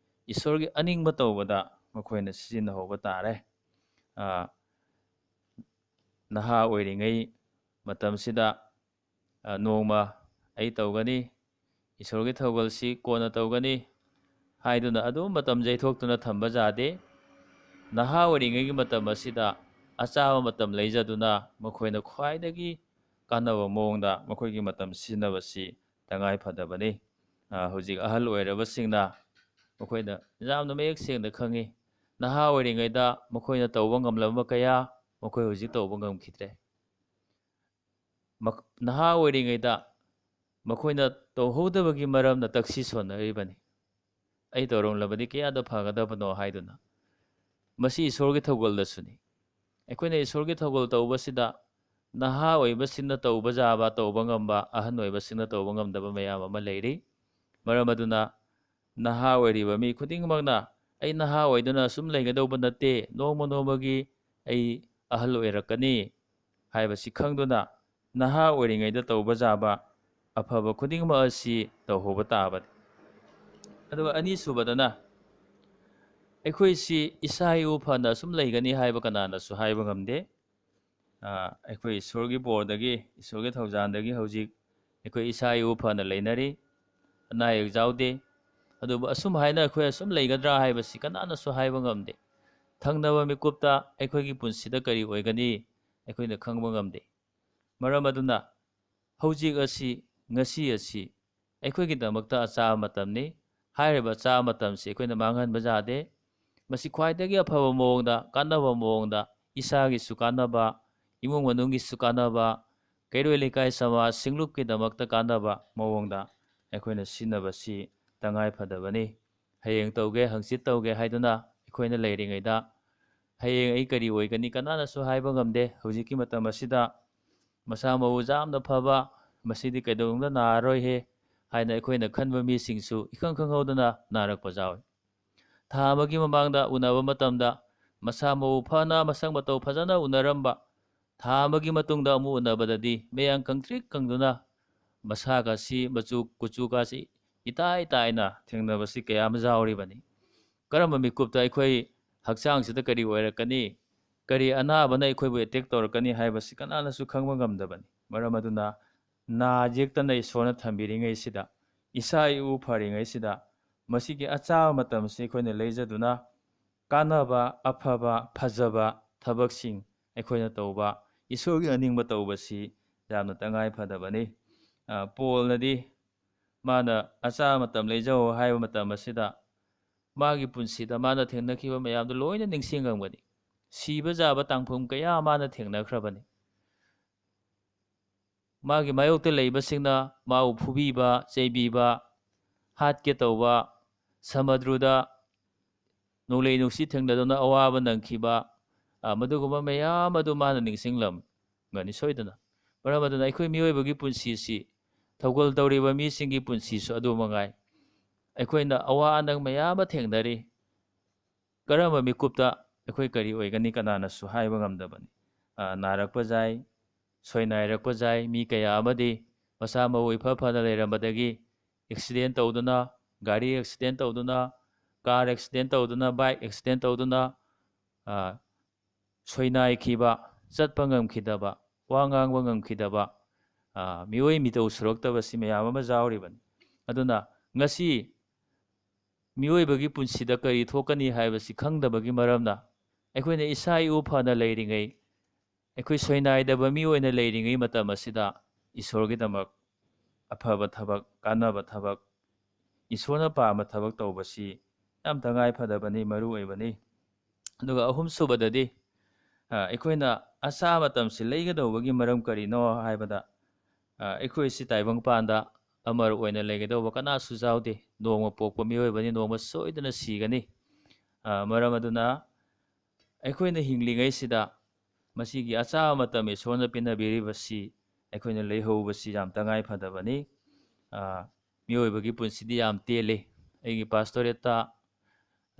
ꯏꯁꯣꯔꯒꯤ ꯑꯅꯤꯡꯕ ꯇꯧꯕꯗ ꯃꯈꯣꯏꯅ ꯁꯤꯖꯤꯟꯅꯍꯧꯕ ꯇꯥꯔꯦ꯫ ꯑ, ꯅꯍꯥ ꯑꯣꯏꯔꯤꯉꯩ ꯃꯇꯝꯁꯤꯗ, ꯑ, ꯅꯣꯡꯃ ꯑꯩ ꯇꯧꯒꯅꯤ, ꯏꯁꯣꯔꯒꯤ ꯊꯧꯒꯜꯁꯤ ꯀꯣꯟꯅ ꯇꯧꯒꯅꯤ ꯍꯥꯏꯗꯨꯅ ꯑꯗꯨꯝ ꯃꯇꯝ ꯌꯩꯊꯣꯛꯇꯨꯅ ꯊꯝꯕ ꯌꯥꯗꯦ꯫ ꯅꯍꯥ ꯑꯣꯏꯔꯤꯉꯩꯒꯤ ꯃꯇꯝ ꯑꯁꯤꯗ ꯑꯆꯥꯕ ꯃꯇꯝ ꯂꯩꯖꯗꯨꯅ ꯃꯈꯣꯏꯅ ꯈ꯭ꯋꯥꯏꯗꯒꯤ ꯀꯥꯟꯅꯕ ꯃꯑꯣꯡꯗ ꯃꯈꯣꯏꯒꯤ ꯃꯇꯝ ꯁꯤꯖꯤꯟꯅꯕꯁꯤ ꯇꯉꯥꯏ ꯐꯗꯕꯅꯤ꯫ ꯑ, ꯍꯧꯖꯤꯛ ꯑꯍꯜ ꯑꯣꯏꯔꯕꯁꯤꯡꯅ ꯃꯈꯣꯏꯅ ꯌꯥꯝꯅ ꯃꯌꯦꯛ ꯁꯦꯡꯅ ꯈꯪꯉꯤ, ꯅꯍꯥ ꯑꯣꯏꯔꯤꯉꯩꯗ ꯃꯈꯣꯏꯅ ꯇꯧꯕ ꯉꯝꯂꯝꯕ ꯀꯌꯥ ꯃꯈꯣꯏ ꯍꯧꯖꯤꯛ ꯇꯧꯕ ꯉꯝꯈꯤꯗ꯭ꯔꯦ꯫ ꯃꯈ-, ꯅꯍꯥ ꯑꯣꯏꯔꯤꯉꯩꯗ ꯃꯈꯣꯏꯅ ꯇꯧꯍꯧꯗꯕꯒꯤ ꯃꯔꯝꯅ ꯇꯛꯁꯤ ꯁꯣꯟꯅꯔꯤꯕꯅꯤ꯫ "ꯑꯩ ꯇꯧꯔꯝꯂꯕꯗꯤ ꯀꯌꯥꯗ ꯐꯒꯗꯕꯅꯣ" ꯍꯥꯏꯗꯨꯅ꯫ ꯃꯁꯤ ꯏꯁꯣꯔꯒꯤ ꯊꯧꯒꯜꯗꯁꯨꯅꯤ꯫ ꯑꯩꯈꯣꯏꯅ ꯏꯁꯣꯔꯒꯤ ꯊꯧꯒꯜ ꯇꯧꯕꯁꯤꯗ ꯅꯍꯥ ꯑꯣꯏꯕꯁꯤꯡꯅ ꯇꯧꯕ ꯌꯥꯕ, ꯇꯧꯕ ꯉꯝꯕ, ꯑꯍꯟ ꯑꯣꯏꯕꯁꯤꯡꯅ ꯇꯧꯕ ꯉꯝꯗꯕ ꯃꯌꯥꯝ ꯑꯃ ꯂꯩꯔꯤ꯫ ꯃꯔꯝ ꯑꯗꯨꯅ ꯅꯍꯥ ꯑꯣꯏꯔꯤꯕ ꯃꯤ ꯈꯨꯗꯤꯡꯃꯛꯅ, "ꯑꯩ ꯅꯍꯥ ꯑꯣꯏꯗꯨꯅ ꯑꯁꯨꯝ ꯂꯩꯒꯗꯧꯕ ꯅꯠꯇꯦ, ꯅꯣꯡꯃ ꯅꯣꯡꯃꯒꯤ ꯑꯩ ꯑꯍꯜ ꯑꯣꯏꯔꯛꯀꯅꯤ" ꯍꯥꯏꯕꯁꯤ ꯈꯪꯗꯨꯅ, ꯅꯍꯥ ꯑꯣꯏꯔꯤꯉꯩꯗ ꯇꯧꯕ ꯌꯥꯕ ꯑꯐꯕ ꯈꯨꯗꯤꯡꯃꯛ ꯑꯁꯤ ꯇꯧꯍꯧꯕ ꯇꯥꯕꯅꯤ꯫ ꯑꯗꯨꯒ ꯑꯅꯤꯁꯨꯕꯗꯅ, ꯑꯩꯈꯣꯏꯁꯤ ꯏꯁꯥ ꯏꯎ ꯐꯅ ꯑꯁꯨꯝ ꯂꯩꯒꯅꯤ ꯍꯥꯏꯕ ꯀꯅꯥꯅꯁꯨ ꯍꯥꯏꯕ ꯉꯝꯗꯦ꯫ ꯑ, ꯑꯩꯈꯣꯏ ꯏꯁꯣꯔꯒꯤ ꯕꯣꯔꯗꯒꯤ, ꯏꯁꯣꯔꯒꯤ ꯊꯧꯖꯥꯜꯗꯒꯤ ꯍꯧꯖꯤꯛ ꯑꯩꯈꯣꯏ ꯏꯁꯥ ꯏꯎ ꯐꯅ ꯂꯩꯅꯔꯤ, ꯑꯅꯥ ꯑꯌꯦꯛ ꯌꯥꯎꯗꯦ꯫ ꯑꯗꯨꯕꯨ ꯑꯁꯨꯝ ꯍꯥꯏꯅ ꯑꯩꯈꯣꯏ ꯑꯁꯨꯝ ꯂꯩꯒꯗ꯭ꯔꯥ ꯍꯥꯏꯕꯁꯤ ꯀꯅꯥꯅꯁꯨ ꯍꯥꯏꯕ ꯉꯝꯗꯦ꯫ ꯊꯪꯅꯕ ꯃꯤꯀꯨꯞꯇ ꯑꯩꯈꯣꯏꯒꯤ ꯄꯨꯟꯁꯤꯗ ꯀꯔꯤ ꯑꯣꯏꯒꯅꯤ ꯑꯩꯈꯣꯏꯅ ꯈꯪꯕ ꯉꯝꯗꯦ꯫ ꯃꯔꯝ ꯑꯗꯨꯅ ꯍꯧꯖꯤꯛ ꯑꯁꯤ, ꯉꯁꯤ ꯑꯁꯤ ꯑꯩꯈꯣꯏꯒꯤꯗꯃꯛꯇ ꯑꯆꯥꯕ ꯃꯇꯝꯅꯤ꯫ ꯍꯥꯏꯔꯤꯕ ꯑꯆꯥꯕ ꯃꯇꯝꯁꯤ ꯑꯩꯈꯣꯏꯅ ꯃꯥꯡꯍꯟꯕ ꯌꯥꯗꯦ꯫ ꯃꯁꯤ ꯈ꯭ꯋꯥꯏꯗꯒꯤ ꯑꯐꯕ ꯃꯑꯣꯡꯗ, ꯀꯥꯟꯅꯕ ꯃꯑꯣꯡꯗ, ꯏꯁꯥꯒꯤꯁꯨ ꯀꯥꯟꯅꯕ, ꯏꯃꯨꯡ ꯃꯅꯨꯡꯒꯤꯁꯨ ꯀꯥꯟꯅꯕ, ꯀꯩꯔꯣꯏ ꯂꯩꯀꯥꯏ ꯁꯃꯥꯖ ꯁꯤꯡꯂꯨꯞꯀꯤꯗꯃꯛꯇ ꯀꯥꯟꯅꯕ ꯃꯑꯣꯡꯗ ꯑꯩꯈꯣꯏꯅ ꯁꯤꯖꯤꯟꯅꯕꯁꯤ ꯇꯉꯥꯏ ꯐꯗꯕꯅꯤ꯫ ꯍꯌꯦꯡ ꯇꯧꯒꯦ, ꯍꯪꯆꯤꯠ ꯇꯧꯒꯦ ꯍꯥꯏꯗꯨꯅ ꯑꯩꯈꯣꯏꯅ ꯂꯩꯔꯤꯉꯩꯗ, ꯍꯌꯦꯡ ꯑꯩ ꯀꯔꯤ ꯑꯣꯏꯒꯅꯤ ꯀꯅꯥꯅꯁꯨ ꯍꯥꯏꯕ ꯉꯝꯗꯦ꯫ ꯍꯧꯖꯤꯛꯀꯤ ꯃꯇꯝ ꯑꯁꯤꯗ ꯃꯁꯥ ꯃꯎ ꯌꯥꯝꯅ ꯐꯕ, ꯃꯁꯤꯗꯤ ꯀꯩꯗꯧꯅꯨꯡꯗ ꯅꯥꯔꯔꯣꯏꯍꯦ, ꯍꯥꯏꯅ ꯑꯩꯈꯣꯏꯅ ꯈꯟꯕ ꯃꯤꯁꯤꯡꯁꯨ ꯏꯈꯪ ꯈꯪꯍꯧꯗꯅ ꯅꯥꯔꯛꯄ ꯌꯥꯎꯏ꯫ ꯊꯥ ꯑꯃꯒꯤ ꯃꯃꯥꯡꯗ ꯎꯅꯕ ꯃꯇꯝꯗ ꯃꯁꯥ ꯃꯎ ꯐꯅ, ꯃꯁꯛ ꯃꯇꯧ ꯐꯖꯅ ꯎꯅꯔꯝꯕ, ꯊꯥ ꯑꯃꯒꯤ ꯃꯇꯨꯡꯗ ꯑꯃꯨꯛ ꯎꯅꯕꯗꯗꯤ ꯃꯌꯥꯡ ꯀꯪꯇ꯭ꯔꯤꯛ ꯀꯪꯗꯨꯅ ꯃꯁꯥꯒꯁꯤ, ꯃꯆꯨ ꯀꯨꯆꯨꯒꯁꯤ ꯏꯇꯥꯏ ꯇꯥꯏꯅ ꯊꯦꯡꯅꯕꯁꯤ ꯀꯌꯥ ꯑꯃ ꯌꯥꯎꯔꯤꯕꯅꯤ꯫ ꯀꯔꯝꯕ ꯃꯤꯀꯨꯞꯇ ꯑꯩꯈꯣꯏ ꯍꯛꯆꯥꯡꯁꯤꯗ ꯀꯔꯤ ꯑꯣꯏꯔꯛꯀꯅꯤ, ꯀꯔꯤ ꯑꯅꯥꯕꯅ ꯑꯩꯈꯣꯏꯕꯨ ꯑꯦꯇꯦꯛ ꯇꯧꯔꯛꯀꯅꯤ ꯍꯥꯏꯕꯁꯤ ꯀꯅꯥꯅꯁꯨ ꯈꯪꯕ ꯉꯝꯗꯕꯅꯤ꯫ ꯃꯔꯝ ꯑꯗꯨꯅ ꯅꯥ ꯌꯦꯛꯇꯅ ꯏꯁꯣꯔꯅ ꯊꯝꯕꯤꯔꯤꯉꯩꯁꯤꯗ, ꯏꯁꯥ ꯏꯎ ꯐꯔꯤꯉꯩꯁꯤꯗ ꯃꯁꯤꯒꯤ ꯑꯆꯥꯕ ꯃꯇꯝꯁꯤ ꯑꯩꯈꯣꯏꯅ ꯂꯩꯖꯗꯨꯅ ꯀꯥꯟꯅꯕ, ꯑꯐꯕ, ꯐꯖꯕ ꯊꯕꯛꯁꯤꯡ ꯑꯩꯈꯣꯏꯅ ꯇꯧꯕ, ꯏꯁꯣꯔꯒꯤ ꯑꯅꯤꯡꯕ ꯇꯧꯕꯁꯤ ꯌꯥꯝꯅ ꯇꯉꯥꯏ ꯐꯗꯕꯅꯤ꯫ ꯑ, ꯄꯣꯜꯅꯗꯤ ꯃꯥꯅ ꯑꯆꯥ ꯃꯇꯝ ꯂꯩꯖꯧ ꯍꯥꯏꯕ ꯃꯇꯝ ꯑꯁꯤꯗ ꯃꯥꯒꯤ ꯄꯨꯟꯁꯤꯗ ꯃꯥꯅ ꯊꯦꯡꯅꯈꯤꯕ ꯃꯌꯥꯝꯗꯨ ꯂꯣꯏꯅ ꯅꯤꯡꯁꯤꯡꯉꯝꯒꯅꯤ꯫ ꯁꯤꯕ ꯌꯥꯕ ꯇꯥꯡꯐꯝ ꯀꯌꯥ ꯃꯥꯅ ꯊꯦꯡꯅꯈ꯭ꯔꯕꯅꯤ꯫ ꯃꯥꯒꯤ ꯃꯥꯌꯣꯛꯇ ꯂꯩꯕꯁꯤꯡꯅ ꯃꯥꯕꯨ ꯐꯨꯕꯤꯕ, ꯆꯩꯕꯤꯕ, ꯍꯥꯠꯀꯦ ꯇꯧꯕ, ꯁꯃꯨꯗ꯭ꯔꯗ ꯅꯣꯡꯂꯩ ꯅꯨꯡꯁꯤꯠ ꯊꯦꯡꯅꯗꯨꯅ ꯑꯋꯥꯕ ꯅꯪꯈꯤꯕ, ꯑ, ꯃꯗꯨꯒꯨꯝꯕ ꯃꯌꯥꯝ ꯑꯗꯨ ꯃꯥꯅ ꯅꯤꯡꯁꯤꯡꯂꯝꯒꯅꯤ ꯁꯣꯏꯗꯅ꯫ ꯃꯔꯝ ꯑꯗꯨꯅ ꯑꯩꯈꯣꯏ ꯃꯤꯑꯣꯏꯕꯒꯤ ꯄꯨꯟꯁꯤꯁꯤ, ꯊꯧꯒꯜ ꯇꯧꯔꯤꯕ ꯃꯤꯁꯤꯡꯒꯤ ꯄꯨꯟꯁꯤꯁꯨ ꯑꯗꯨ ꯃꯉꯥꯏ꯫ ꯑꯩꯈꯣꯏꯅ ꯑꯋꯥ ꯑꯅꯪ ꯃꯌꯥꯝ ꯑꯃ ꯊꯦꯡꯅꯔꯤ꯫ ꯀꯔꯝꯕ ꯃꯤꯀꯨꯞꯇ ꯑꯩꯈꯣꯏ ꯀꯔꯤ ꯑꯣꯏꯒꯅꯤ ꯀꯅꯥꯅꯁꯨ ꯍꯥꯏꯕ ꯉꯝꯗꯕꯅꯤ꯫ ꯑ, ꯅꯥꯔꯛꯄ ꯌꯥꯏ, ꯁꯣꯏꯅꯥꯏꯔꯛꯄ ꯌꯥꯏ, ꯃꯤ ꯀꯌꯥ ꯑꯃꯗꯤ ꯃꯁꯥ ꯃꯎ ꯏꯐ ꯐꯅ ꯂꯩꯔꯝꯕꯗꯒꯤ ꯑꯦꯛꯁꯤꯗꯦꯟ ꯇꯧꯗꯨꯅ, ꯒꯥꯔꯤ ꯑꯦꯛꯁꯤꯗꯦꯟ ꯇꯧꯗꯨꯅ, ꯀꯥꯔ ꯑꯦꯛꯁꯤꯗꯦꯟ ꯇꯧꯗꯨꯅ, ꯕꯥꯏꯛ ꯑꯦꯛꯁꯤꯗꯦꯟ ꯇꯧꯗꯨꯅ, ꯑ, ꯁꯣꯏꯅꯥꯏꯈꯤꯕ, ꯆꯠꯄ ꯉꯝꯈꯤꯗꯕ, ꯋꯥ ꯉꯥꯡꯕ ꯉꯝꯈꯤꯗꯕ, ꯑ, ꯃꯤꯑꯣꯏ ꯃꯤꯇꯧ ꯁꯨꯔꯛꯇꯕꯁꯤ ꯃꯌꯥꯝ ꯑꯃ ꯌꯥꯎꯔꯤꯕꯅꯤ꯫ ꯑꯗꯨꯅ ꯉꯁꯤ ꯃꯤꯑꯣꯏꯕꯒꯤ ꯄꯨꯟꯁꯤꯗ ꯀꯔꯤ ꯊꯣꯛꯀꯅꯤ ꯍꯥꯏꯕꯁꯤ ꯈꯪꯗꯕꯒꯤ ꯃꯔꯝꯅ ꯑꯩꯈꯣꯏꯅ ꯏꯁꯥ ꯏꯎ ꯐꯅ ꯂꯩꯔꯤꯉꯩ, ꯑꯩꯈꯣꯏ ꯁꯣꯏꯅꯥꯏꯗꯕ ꯃꯤ ꯑꯣꯏꯅ ꯂꯩꯔꯤꯉꯩ ꯃꯇꯝ ꯑꯁꯤꯗ ꯏꯁꯣꯔꯒꯤꯗꯃꯛ ꯑꯐꯕ ꯊꯕꯛ, ꯀꯥꯟꯅꯕ ꯊꯕꯛ, ꯏꯁꯣꯔꯅ ꯄꯥꯝꯕ ꯊꯕꯛ ꯇꯧꯕꯁꯤ ꯌꯥꯝ ꯇꯉꯥꯏ ꯐꯗꯕꯅꯤ, ꯃꯔꯨ ꯑꯣꯏꯕꯅꯤ꯫ ꯑꯗꯨꯒ ꯑꯍꯨꯝꯁꯨꯕꯗꯗꯤ, ꯑ, ꯑꯩꯈꯣꯏꯅ ꯑꯆꯥ ꯃꯇꯝꯁꯤ ꯂꯩꯒꯗꯧꯕꯒꯤ ꯃꯔꯝ ꯀꯔꯤꯅꯣ ꯍꯥꯏꯕꯗ, ꯑ, ꯑꯩꯈꯣꯏꯁꯤ ꯇꯥꯏꯕꯪꯄꯥꯟꯗ ꯑꯃꯔ ꯑꯣꯏꯅ ꯂꯩꯒꯗꯧꯕ ꯀꯅꯥꯁꯨ ꯌꯥꯎꯗꯦ꯫ ꯅꯣꯡꯃ ꯄꯣꯛꯄ ꯃꯤꯑꯣꯏꯕꯅꯤ, ꯅꯣꯡꯃ ꯁꯣꯏꯗꯅ ꯁꯤꯒꯅꯤ꯫ ꯑ, ꯃꯔꯝ ꯑꯗꯨꯅ ꯑꯩꯈꯣꯏꯅ ꯍꯤꯡꯂꯤꯉꯩꯁꯤꯗ ꯃꯁꯤꯒꯤ ꯑꯆꯥꯕ ꯃꯇꯝ ꯏꯁꯣꯔꯅ ꯄꯤꯅꯕꯤꯔꯤꯕꯁꯤ ꯑꯩꯈꯣꯏꯅ ꯂꯩꯍꯧꯕꯁꯤ ꯌꯥꯝ ꯇꯉꯥꯏ ꯐꯗꯕꯅꯤ꯫ ꯑ, ꯃꯤꯑꯣꯏꯕꯒꯤ ꯄꯨꯟꯁꯤꯗꯤ ꯌꯥꯝ ꯇꯦꯜꯂꯤ꯫ ꯑꯩꯒꯤ ꯄꯥꯁꯇꯣꯔꯦꯠꯇ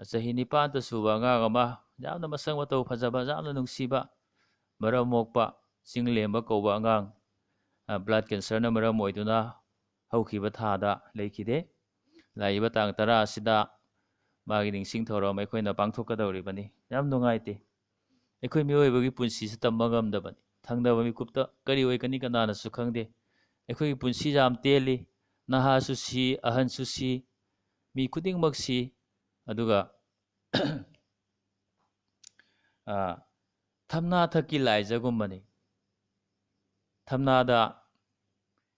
ꯆꯍꯤ ꯅꯤꯄꯥꯟꯇ ꯁꯨꯕ ꯑꯉꯥꯡ ꯑꯃ, ꯌꯥꯝꯅ ꯃꯁꯛ ꯃꯇꯧ ꯐꯖꯕ, ꯌꯥꯝꯅ ꯅꯨꯡꯁꯤꯕ, ꯃꯔꯝ ꯃꯣꯛꯄ ꯆꯤꯡꯂꯦꯝꯕ ꯀꯧꯕ ꯑꯉꯥꯡ, ꯕ꯭ꯂꯗ ꯀꯦꯟꯁꯔꯅ ꯃꯔꯝ ꯑꯣꯏꯗꯨꯅ ꯍꯧꯈꯤꯕ ꯊꯥꯗ ꯂꯩꯈꯤꯗꯦ꯫ ꯂꯥꯛꯏꯕ ꯇꯥꯡ ꯇꯔꯥ ꯑꯁꯤꯗ ꯃꯥꯒꯤ ꯅꯤꯡꯁꯤꯡ ꯊꯧꯔꯝ ꯑꯩꯈꯣꯏꯅ ꯄꯥꯡꯊꯣꯛꯀꯗꯧꯔꯤꯕꯅꯤ꯫ ꯌꯥꯝ ꯅꯨꯡꯉꯥꯏꯇꯦ꯫ ꯑꯩꯈꯣꯏ ꯃꯤꯑꯣꯏꯕꯒꯤ ꯄꯨꯟꯁꯤꯁꯤ ꯇꯝꯕ ꯉꯝꯗꯕꯅꯤ꯫ ꯊꯪꯅꯕ ꯃꯤꯀꯨꯞꯇ ꯀꯔꯤ ꯑꯣꯏꯒꯅꯤ ꯀꯅꯥꯅꯁꯨ ꯈꯪꯗꯦ꯫ ꯑꯩꯈꯣꯏꯒꯤ ꯄꯨꯟꯁꯤ ꯌꯥꯝ ꯇꯦꯜꯂꯤ꯫ ꯅꯍꯥꯁꯨ ꯁꯤ, ꯑꯍꯟꯁꯨ ꯁꯤ, ꯃꯤ ꯈꯨꯗꯤꯡꯃꯛ ꯁꯤ꯫ ꯑꯗꯨꯒ, ꯑ, ꯊꯝꯅꯥ ꯊꯛꯀꯤ ꯂꯥꯏꯖꯒꯨꯝꯕꯅꯤ꯫ ꯊꯝꯅꯥꯗ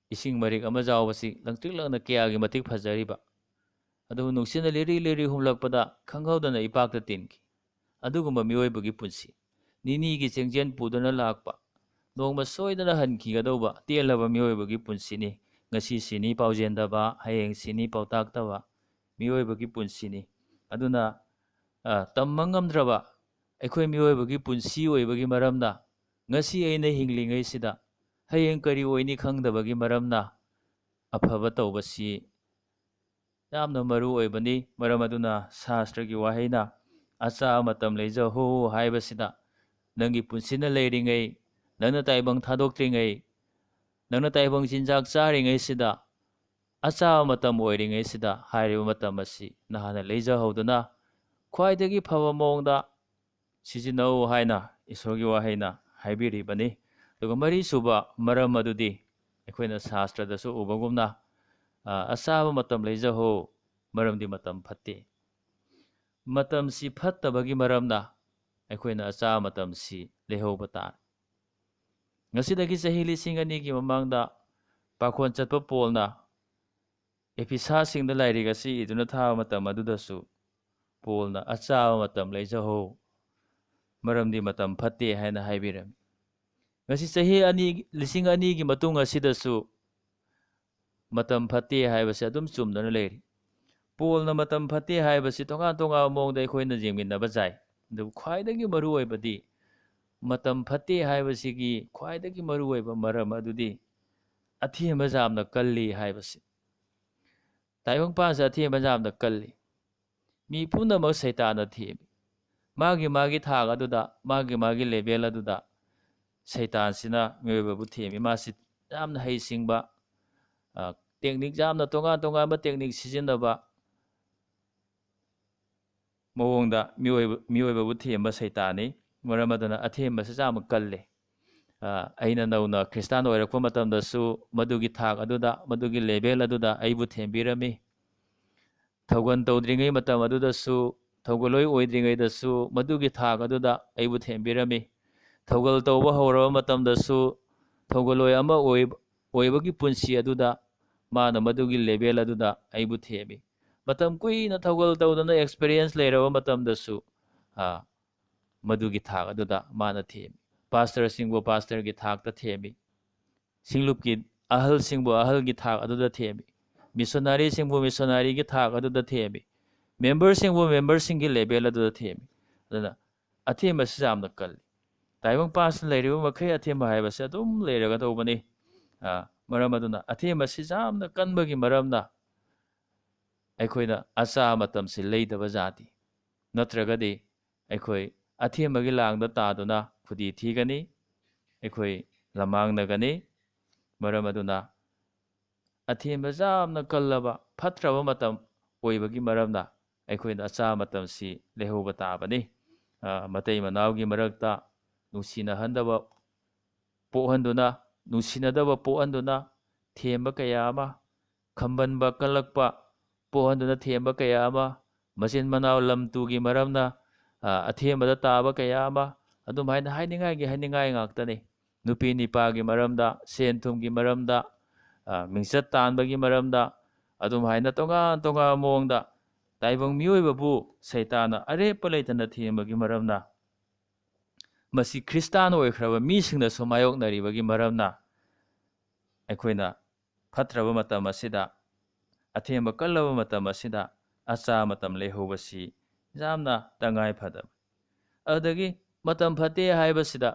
ꯏꯁꯤꯡ ꯃꯔꯤꯛ ꯑꯃ ꯌꯥꯎꯕꯁꯤ ꯂꯪꯇ꯭ꯔꯤꯛ ꯂꯪꯅ ꯀꯌꯥꯒꯤ ꯃꯇꯤꯛ ꯐꯖꯔꯤꯕ꯫ ꯑꯗꯨꯕꯨ ꯅꯨꯡꯁꯤꯠꯅ ꯂꯤꯔꯤ ꯂꯤꯔꯤ ꯍꯨꯝꯂꯛꯄꯗ ꯈꯪꯍꯧꯗꯅ ꯏꯄꯥꯛꯇ ꯇꯤꯟꯈꯤ꯫ ꯑꯗꯨꯒꯨꯝꯕ ꯃꯤꯑꯣꯏꯕꯒꯤ ꯄꯨꯟꯁꯤ꯫ ꯅꯤꯅꯤꯒꯤ ꯆꯦꯡꯖꯦꯜ ꯄꯨꯗꯨꯅ ꯂꯥꯛꯄ, ꯅꯣꯡꯃ ꯁꯣꯏꯗꯅ ꯍꯟꯈꯤꯒꯗꯧꯕ ꯇꯦꯜꯂꯕ ꯃꯤꯑꯣꯏꯕꯒꯤ ꯄꯨꯟꯁꯤꯅꯤ꯫ ꯉꯁꯤ ꯁꯤꯅꯤ ꯄꯥꯎꯖꯦꯟꯗꯕ, ꯍꯌꯦꯡ ꯁꯤꯅꯤ ꯄꯥꯎꯇꯥꯛꯇꯕ ꯃꯤꯑꯣꯏꯕꯒꯤ ꯄꯨꯟꯁꯤꯅꯤ꯫ ꯑꯗꯨꯅ, ꯑ, ꯇꯝꯕ ꯉꯝꯗ꯭ꯔꯕ ꯑꯩꯈꯣꯏ ꯃꯤꯑꯣꯏꯕꯒꯤ ꯄꯨꯟꯁꯤ ꯑꯣꯏꯕꯒꯤ ꯃꯔꯝꯅ ꯉꯁꯤ ꯑꯩꯅ ꯍꯤꯡꯂꯤꯉꯩꯁꯤꯗ ꯍꯌꯦꯡ ꯀꯔꯤ ꯑꯣꯏꯅꯤ ꯈꯪꯗꯕꯒꯤ ꯃꯔꯝꯅ ꯑꯐꯕ ꯇꯧꯕꯁꯤ ꯌꯥꯝꯅ ꯃꯔꯨ ꯑꯣꯏꯕꯅꯤ꯫ ꯃꯔꯝ ꯑꯗꯨꯅ ꯁꯥꯁꯇ꯭ꯔꯒꯤ ꯋꯥꯍꯩꯅ "ꯑꯆꯥ ꯃꯇꯝ ꯂꯩꯖꯍꯧ" ꯍꯥꯏꯕꯁꯤꯗ, ꯅꯪꯒꯤ ꯄꯨꯟꯁꯤꯅ ꯂꯩꯔꯤꯉꯩ, ꯅꯪꯅ ꯇꯥꯏꯕꯪ ꯊꯥꯗꯣꯛꯇ꯭ꯔꯤꯉꯩ, ꯅꯪꯅ ꯇꯥꯏꯕꯪ ꯆꯤꯟꯖꯥꯛ ꯆꯥꯔꯤꯉꯩꯁꯤꯗ, ꯑꯆꯥꯕ ꯃꯇꯝ ꯑꯣꯏꯔꯤꯉꯩꯁꯤꯗ ꯍꯥꯏꯔꯤꯕ ꯃꯇꯝ ꯑꯁꯤ ꯅꯍꯥꯟꯅ ꯂꯩꯖꯍꯧꯗꯨꯅ ꯈ꯭ꯋꯥꯏꯗꯒꯤ ꯐꯕ ꯃꯑꯣꯡꯗ ꯁꯤꯖꯤꯟꯅꯧ ꯍꯥꯏꯅ ꯏꯁꯣꯔꯒꯤ ꯋꯥꯍꯩꯅ ꯍꯥꯏꯕꯤꯔꯤꯕꯅꯤ꯫ ꯑꯗꯨꯒ ꯃꯔꯤꯁꯨꯕ ꯃꯔꯝ ꯑꯗꯨꯗꯤ ꯑꯩꯈꯣꯏꯅ ꯁꯥꯁꯇ꯭ꯔꯗꯁꯨ ꯎꯕꯒꯨꯝꯅ, ꯑ, "ꯑꯆꯥꯕ ꯃꯇꯝ ꯂꯩꯖꯍꯧ, ꯃꯔꯝꯗꯤ ꯃꯇꯝ ꯐꯠꯇꯦ"꯫ ꯃꯇꯝꯁꯤ ꯐꯠꯇꯕꯒꯤ ꯃꯔꯝꯅ ꯑꯩꯈꯣꯏꯅ ꯑꯆꯥꯕ ꯃꯇꯝꯁꯤ ꯂꯩꯍꯧꯕ ꯇꯥꯔꯦ꯫ ꯉꯁꯤꯗꯒꯤ ꯆꯍꯤ ꯂꯤꯁꯤꯡ ꯑꯅꯤꯒꯤ ꯃꯃꯥꯡꯗ ꯄꯥꯈꯣꯟ ꯆꯠꯄ ꯄꯣꯜꯅ ꯑꯦꯐꯤꯁꯥꯁꯤꯡꯗ ꯂꯥꯏꯔꯤꯛ ꯑꯁꯤ ꯏꯗꯨꯅ ꯊꯥꯕ ꯃꯇꯝ ꯑꯗꯨꯗꯁꯨ ꯄꯣꯜꯅ "ꯑꯆꯥꯕ ꯃꯇꯝ ꯂꯩꯖꯍꯧ, ꯃꯔꯝꯗꯤ ꯃꯇꯝ ꯐꯠꯇꯦ" ꯍꯥꯏꯅ ꯍꯥꯏꯕꯤꯔꯝꯃꯤ꯫ ꯉꯁꯤ ꯆꯍꯤ ꯑꯅꯤ, ꯂꯤꯁꯤꯡ ꯑꯅꯤꯒꯤ ꯃꯇꯨꯡ ꯑꯁꯤꯗꯁꯨ ꯃꯇꯝ ꯐꯠꯇꯦ ꯍꯥꯏꯕꯁꯤ ꯑꯗꯨꯝ ꯆꯨꯝꯗꯨꯅ ꯂꯩꯔꯤ꯫ ꯄꯣꯜꯅ ꯃꯇꯝ ꯐꯠꯇꯦ ꯍꯥꯏꯕꯁꯤ ꯇꯣꯉꯥꯟ ꯇꯣꯉꯥꯟꯕ ꯃꯑꯣꯡꯗ ꯑꯩꯈꯣꯏꯅ ꯌꯦꯡꯃꯤꯟꯅꯕ ꯌꯥꯏ꯫ ꯑꯗꯨꯕꯨ ꯈ꯭ꯋꯥꯏꯗꯒꯤ ꯃꯔꯨꯑꯣꯏꯕꯗꯤ, ꯃꯇꯝ ꯐꯠꯇꯦ ꯍꯥꯏꯕꯁꯤꯒꯤ ꯈ꯭ꯋꯥꯏꯗꯒꯤ ꯃꯔꯨꯑꯣꯏꯕ ꯃꯔꯝ ꯑꯗꯨꯗꯤ ꯑꯊꯦꯝꯕ ꯌꯥꯝꯅ ꯀꯜꯂꯤ ꯍꯥꯏꯕꯁꯤ꯫ ꯇꯥꯏꯕꯪꯄꯥꯟꯁꯦ ꯑꯊꯦꯝꯕ ꯌꯥꯝꯅ ꯀꯜꯂꯤ꯫ ꯃꯤ ꯄꯨꯝꯅꯃꯛ ꯁꯩꯇꯥꯟꯅ ꯊꯦꯝꯃꯤ꯫ ꯃꯥꯒꯤ ꯃꯥꯒꯤ ꯊꯥꯛ ꯑꯗꯨꯗ, ꯃꯥꯒꯤ ꯃꯥꯒꯤ ꯂꯦꯚꯦꯜ ꯑꯗꯨꯗ ꯁꯩꯇꯥꯟꯁꯤꯅ ꯃꯤꯑꯣꯏꯕꯕꯨ ꯊꯦꯝꯃꯤ꯫ ꯃꯥꯁꯤ ꯌꯥꯝꯅ ꯍꯩꯁꯤꯡꯕ, ꯇꯦꯛꯅꯤꯛ ꯌꯥꯝꯅ ꯇꯣꯉꯥꯟ ꯇꯣꯉꯥꯟꯕ ꯇꯦꯛꯅꯤꯛ ꯁꯤꯖꯤꯟꯅꯕ ꯃꯑꯣꯡꯗ ꯃꯤꯑꯣꯏꯕ, ꯃꯤꯑꯣꯏꯕꯕꯨ ꯊꯦꯝꯕ ꯁꯩꯇꯥꯟꯅꯤ꯫ ꯃꯔꯝ ꯑꯗꯨꯅ ꯑꯊꯦꯝꯕꯁꯤ ꯌꯥꯝꯅ ꯀꯜꯂꯤ꯫ ꯑꯩꯅ ꯅꯧꯅ ꯈ꯭ꯔꯤꯁꯇꯥꯟ ꯑꯣꯏꯔꯛꯄ ꯃꯇꯝꯗꯁꯨ ꯃꯗꯨꯒꯤ ꯊꯥꯛ ꯑꯗꯨꯗ, ꯃꯗꯨꯒꯤ ꯂꯦꯚꯦꯜ ꯑꯗꯨꯗ ꯑꯩꯕꯨ ꯊꯦꯝꯕꯤꯔꯝꯃꯤ꯫ ꯊꯧꯒꯜ ꯇꯧꯗ꯭ꯔꯤꯉꯩ ꯃꯇꯝ ꯑꯗꯨꯗꯁꯨ, ꯊꯧꯒꯜꯂꯣꯏ ꯑꯣꯏꯗ꯭ꯔꯤꯉꯩꯗꯁꯨ ꯃꯗꯨꯒꯤ ꯊꯥꯛ ꯑꯗꯨꯗ ꯑꯩꯕꯨ ꯊꯦꯝꯕꯤꯔꯝꯃꯤ꯫ ꯊꯧꯒꯜ ꯇꯧꯕ ꯍꯧꯔꯕ ꯃꯇꯝꯗꯁꯨ, ꯊꯧꯒꯜꯂꯣꯏ ꯑꯃ ꯑꯣꯏ-, ꯑꯣꯏꯕꯒꯤ ꯄꯨꯟꯁꯤ ꯑꯗꯨꯗ ꯃꯥꯅ ꯃꯗꯨꯒꯤ ꯂꯦꯚꯦꯜ ꯑꯗꯨꯗ ꯑꯩꯕꯨ ꯊꯦꯝꯃꯤ꯫ ꯃꯇꯝ ꯀꯨꯏꯅ ꯊꯧꯒꯜ ꯇꯧꯗꯅ ꯑꯦꯛꯁꯄꯤꯔꯤꯌꯦꯟꯁ ꯂꯩꯔꯕ ꯃꯇꯝꯗꯁꯨ, ꯑꯥ, ꯃꯗꯨꯒꯤ ꯊꯥꯛ ꯑꯗꯨꯗ ꯃꯥꯅ ꯊꯦꯝꯃꯤ꯫ ꯄꯥꯁꯇꯔꯁꯤꯡꯕꯨ ꯄꯥꯁꯇꯔꯒꯤ ꯊꯥꯛꯇ ꯊꯦꯝꯃꯤ꯫ ꯁꯤꯡꯂꯨꯞꯀꯤ ꯑꯍꯜꯁꯤꯡꯕꯨ ꯑꯍꯜꯒꯤ ꯊꯥꯛ ꯑꯗꯨꯗ ꯊꯦꯝꯃꯤ꯫ ꯃꯤꯁꯣꯅꯥꯔꯤꯁꯤꯡꯕꯨ ꯃꯤꯁꯣꯅꯥꯔꯤꯒꯤ ꯊꯥꯛ ꯑꯗꯨꯗ ꯊꯦꯝꯃꯤ꯫ ꯃꯦꯝꯕꯔꯁꯤꯡꯕꯨ ꯃꯦꯝꯕꯔꯁꯤꯡꯒꯤ ꯂꯦꯚꯦꯜ ꯑꯗꯨꯗ ꯊꯦꯝꯃꯤ꯫ ꯑꯗꯨꯅ ꯑꯊꯦꯝꯕꯁꯤ ꯌꯥꯝꯅ ꯀꯜꯂꯤ꯫ ꯇꯥꯏꯕꯪꯄꯥꯟꯁꯤꯗ ꯂꯩꯔꯤꯕ ꯃꯈꯩ ꯑꯊꯦꯝꯕ ꯍꯥꯏꯕꯁꯤ ꯑꯗꯨꯝ ꯂꯩꯔꯒꯗꯧꯕꯅꯤ꯫ ꯑ, ꯃꯔꯝ ꯑꯗꯨꯅ ꯑꯊꯦꯝꯕꯁꯤ ꯌꯥꯝꯅ ꯀꯟꯕꯒꯤ ꯃꯔꯝꯅ ꯑꯩꯈꯣꯏꯅ ꯑꯆꯥ ꯃꯇꯝꯁꯤ ꯂꯩꯗꯕ ꯖꯥꯇꯤ꯫ ꯅꯠꯇ꯭ꯔꯒꯗꯤ ꯑꯩꯈꯣꯏ ꯑꯊꯦꯝꯕꯒꯤ ꯂꯥꯡꯗ ꯇꯥꯗꯨꯅ ꯈꯨꯗꯤ ꯊꯤꯒꯅꯤ, ꯑꯩꯈꯣꯏ ꯂꯃꯥꯡꯅꯒꯅꯤ꯫ ꯃꯔꯝ ꯑꯗꯨꯅ ꯑꯊꯦꯝꯕ ꯌꯥꯝꯅ ꯀꯜꯂꯕ ꯐꯠꯇ꯭ꯔꯕ ꯃꯇꯝ ꯑꯣꯏꯕꯒꯤ ꯃꯔꯝꯅ ꯑꯩꯈꯣꯏꯅ ꯑꯆꯥ ꯃꯇꯝꯁꯤ ꯂꯩꯍꯧꯕ ꯇꯥꯕꯅꯤ꯫ ꯑ, ꯃꯇꯩ ꯃꯅꯥꯎꯒꯤ ꯃꯔꯛꯇ ꯅꯨꯡꯁꯤꯅꯍꯟꯗꯕ ꯄꯣꯛꯍꯟꯗꯨꯅ, ꯅꯨꯡꯁꯤꯅꯗꯕ ꯄꯣꯛꯍꯟꯗꯨꯅ ꯊꯦꯝꯕ ꯀꯌꯥ ꯑꯃ, ꯈꯝꯕꯟꯕ ꯀꯜꯂꯛꯄ ꯄꯣꯛꯍꯟꯗꯨꯅ ꯊꯦꯝꯕ ꯀꯌꯥ ꯑꯃ, ꯃꯆꯤꯟ ꯃꯅꯥꯎ ꯂꯝ ꯇꯨꯒꯤ ꯃꯔꯝꯅ, ꯑ, ꯑꯊꯦꯝꯕꯗ ꯇꯥꯕ ꯀꯌꯥ ꯑꯃ, ꯑꯗꯨꯝ ꯍꯥꯏꯅ ꯍꯥꯏꯅꯤꯡꯉꯥꯏꯒꯤ ꯍꯥꯏꯅꯤꯡꯉꯥꯏ ꯉꯥꯛꯇꯅꯤ꯫ ꯅꯨꯄꯤ ꯅꯤꯄꯥꯒꯤ ꯃꯔꯝꯗ, ꯁꯦꯟ ꯊꯨꯝꯒꯤ ꯃꯔꯝꯗ, ꯑ, ꯃꯤꯡꯆꯠ ꯇꯥꯟꯕꯒꯤ ꯃꯔꯝꯗ, ꯑꯗꯨꯝ ꯍꯥꯏꯅ ꯇꯣꯉꯥꯟ ꯇꯣꯉꯥꯟꯕ ꯃꯑꯣꯡꯗ ꯇꯥꯏꯕꯪ ꯃꯤꯑꯣꯏꯕꯕꯨ ꯁꯩꯇꯥꯟꯅ ꯑꯔꯦꯞꯄ ꯂꯩꯇꯅ ꯊꯦꯝꯕꯒꯤ ꯃꯔꯝꯅ, ꯃꯁꯤ ꯈ꯭ꯔꯤꯁꯇꯥꯟ ꯑꯣꯏꯈ꯭ꯔꯕ ꯃꯤꯁꯤꯡꯅꯁꯨ ꯃꯥꯌꯣꯛꯅꯔꯤꯕꯒꯤ ꯃꯔꯝꯅ, ꯑꯩꯈꯣꯏꯅ ꯐꯠꯇ꯭ꯔꯕ ꯃꯇꯝ ꯑꯁꯤꯗ, ꯑꯊꯦꯝꯕ ꯀꯜꯂꯕ ꯃꯇꯝ ꯑꯁꯤꯗ ꯑꯆꯥ ꯃꯇꯝ ꯂꯩꯍꯧꯕꯁꯤ ꯌꯥꯝꯅ ꯇꯉꯥꯏ ꯐꯗꯕ꯫ ꯑꯗꯨꯗꯒꯤ ꯃꯇꯝ ꯐꯠꯇꯦ ꯍꯥꯏꯕꯁꯤꯗ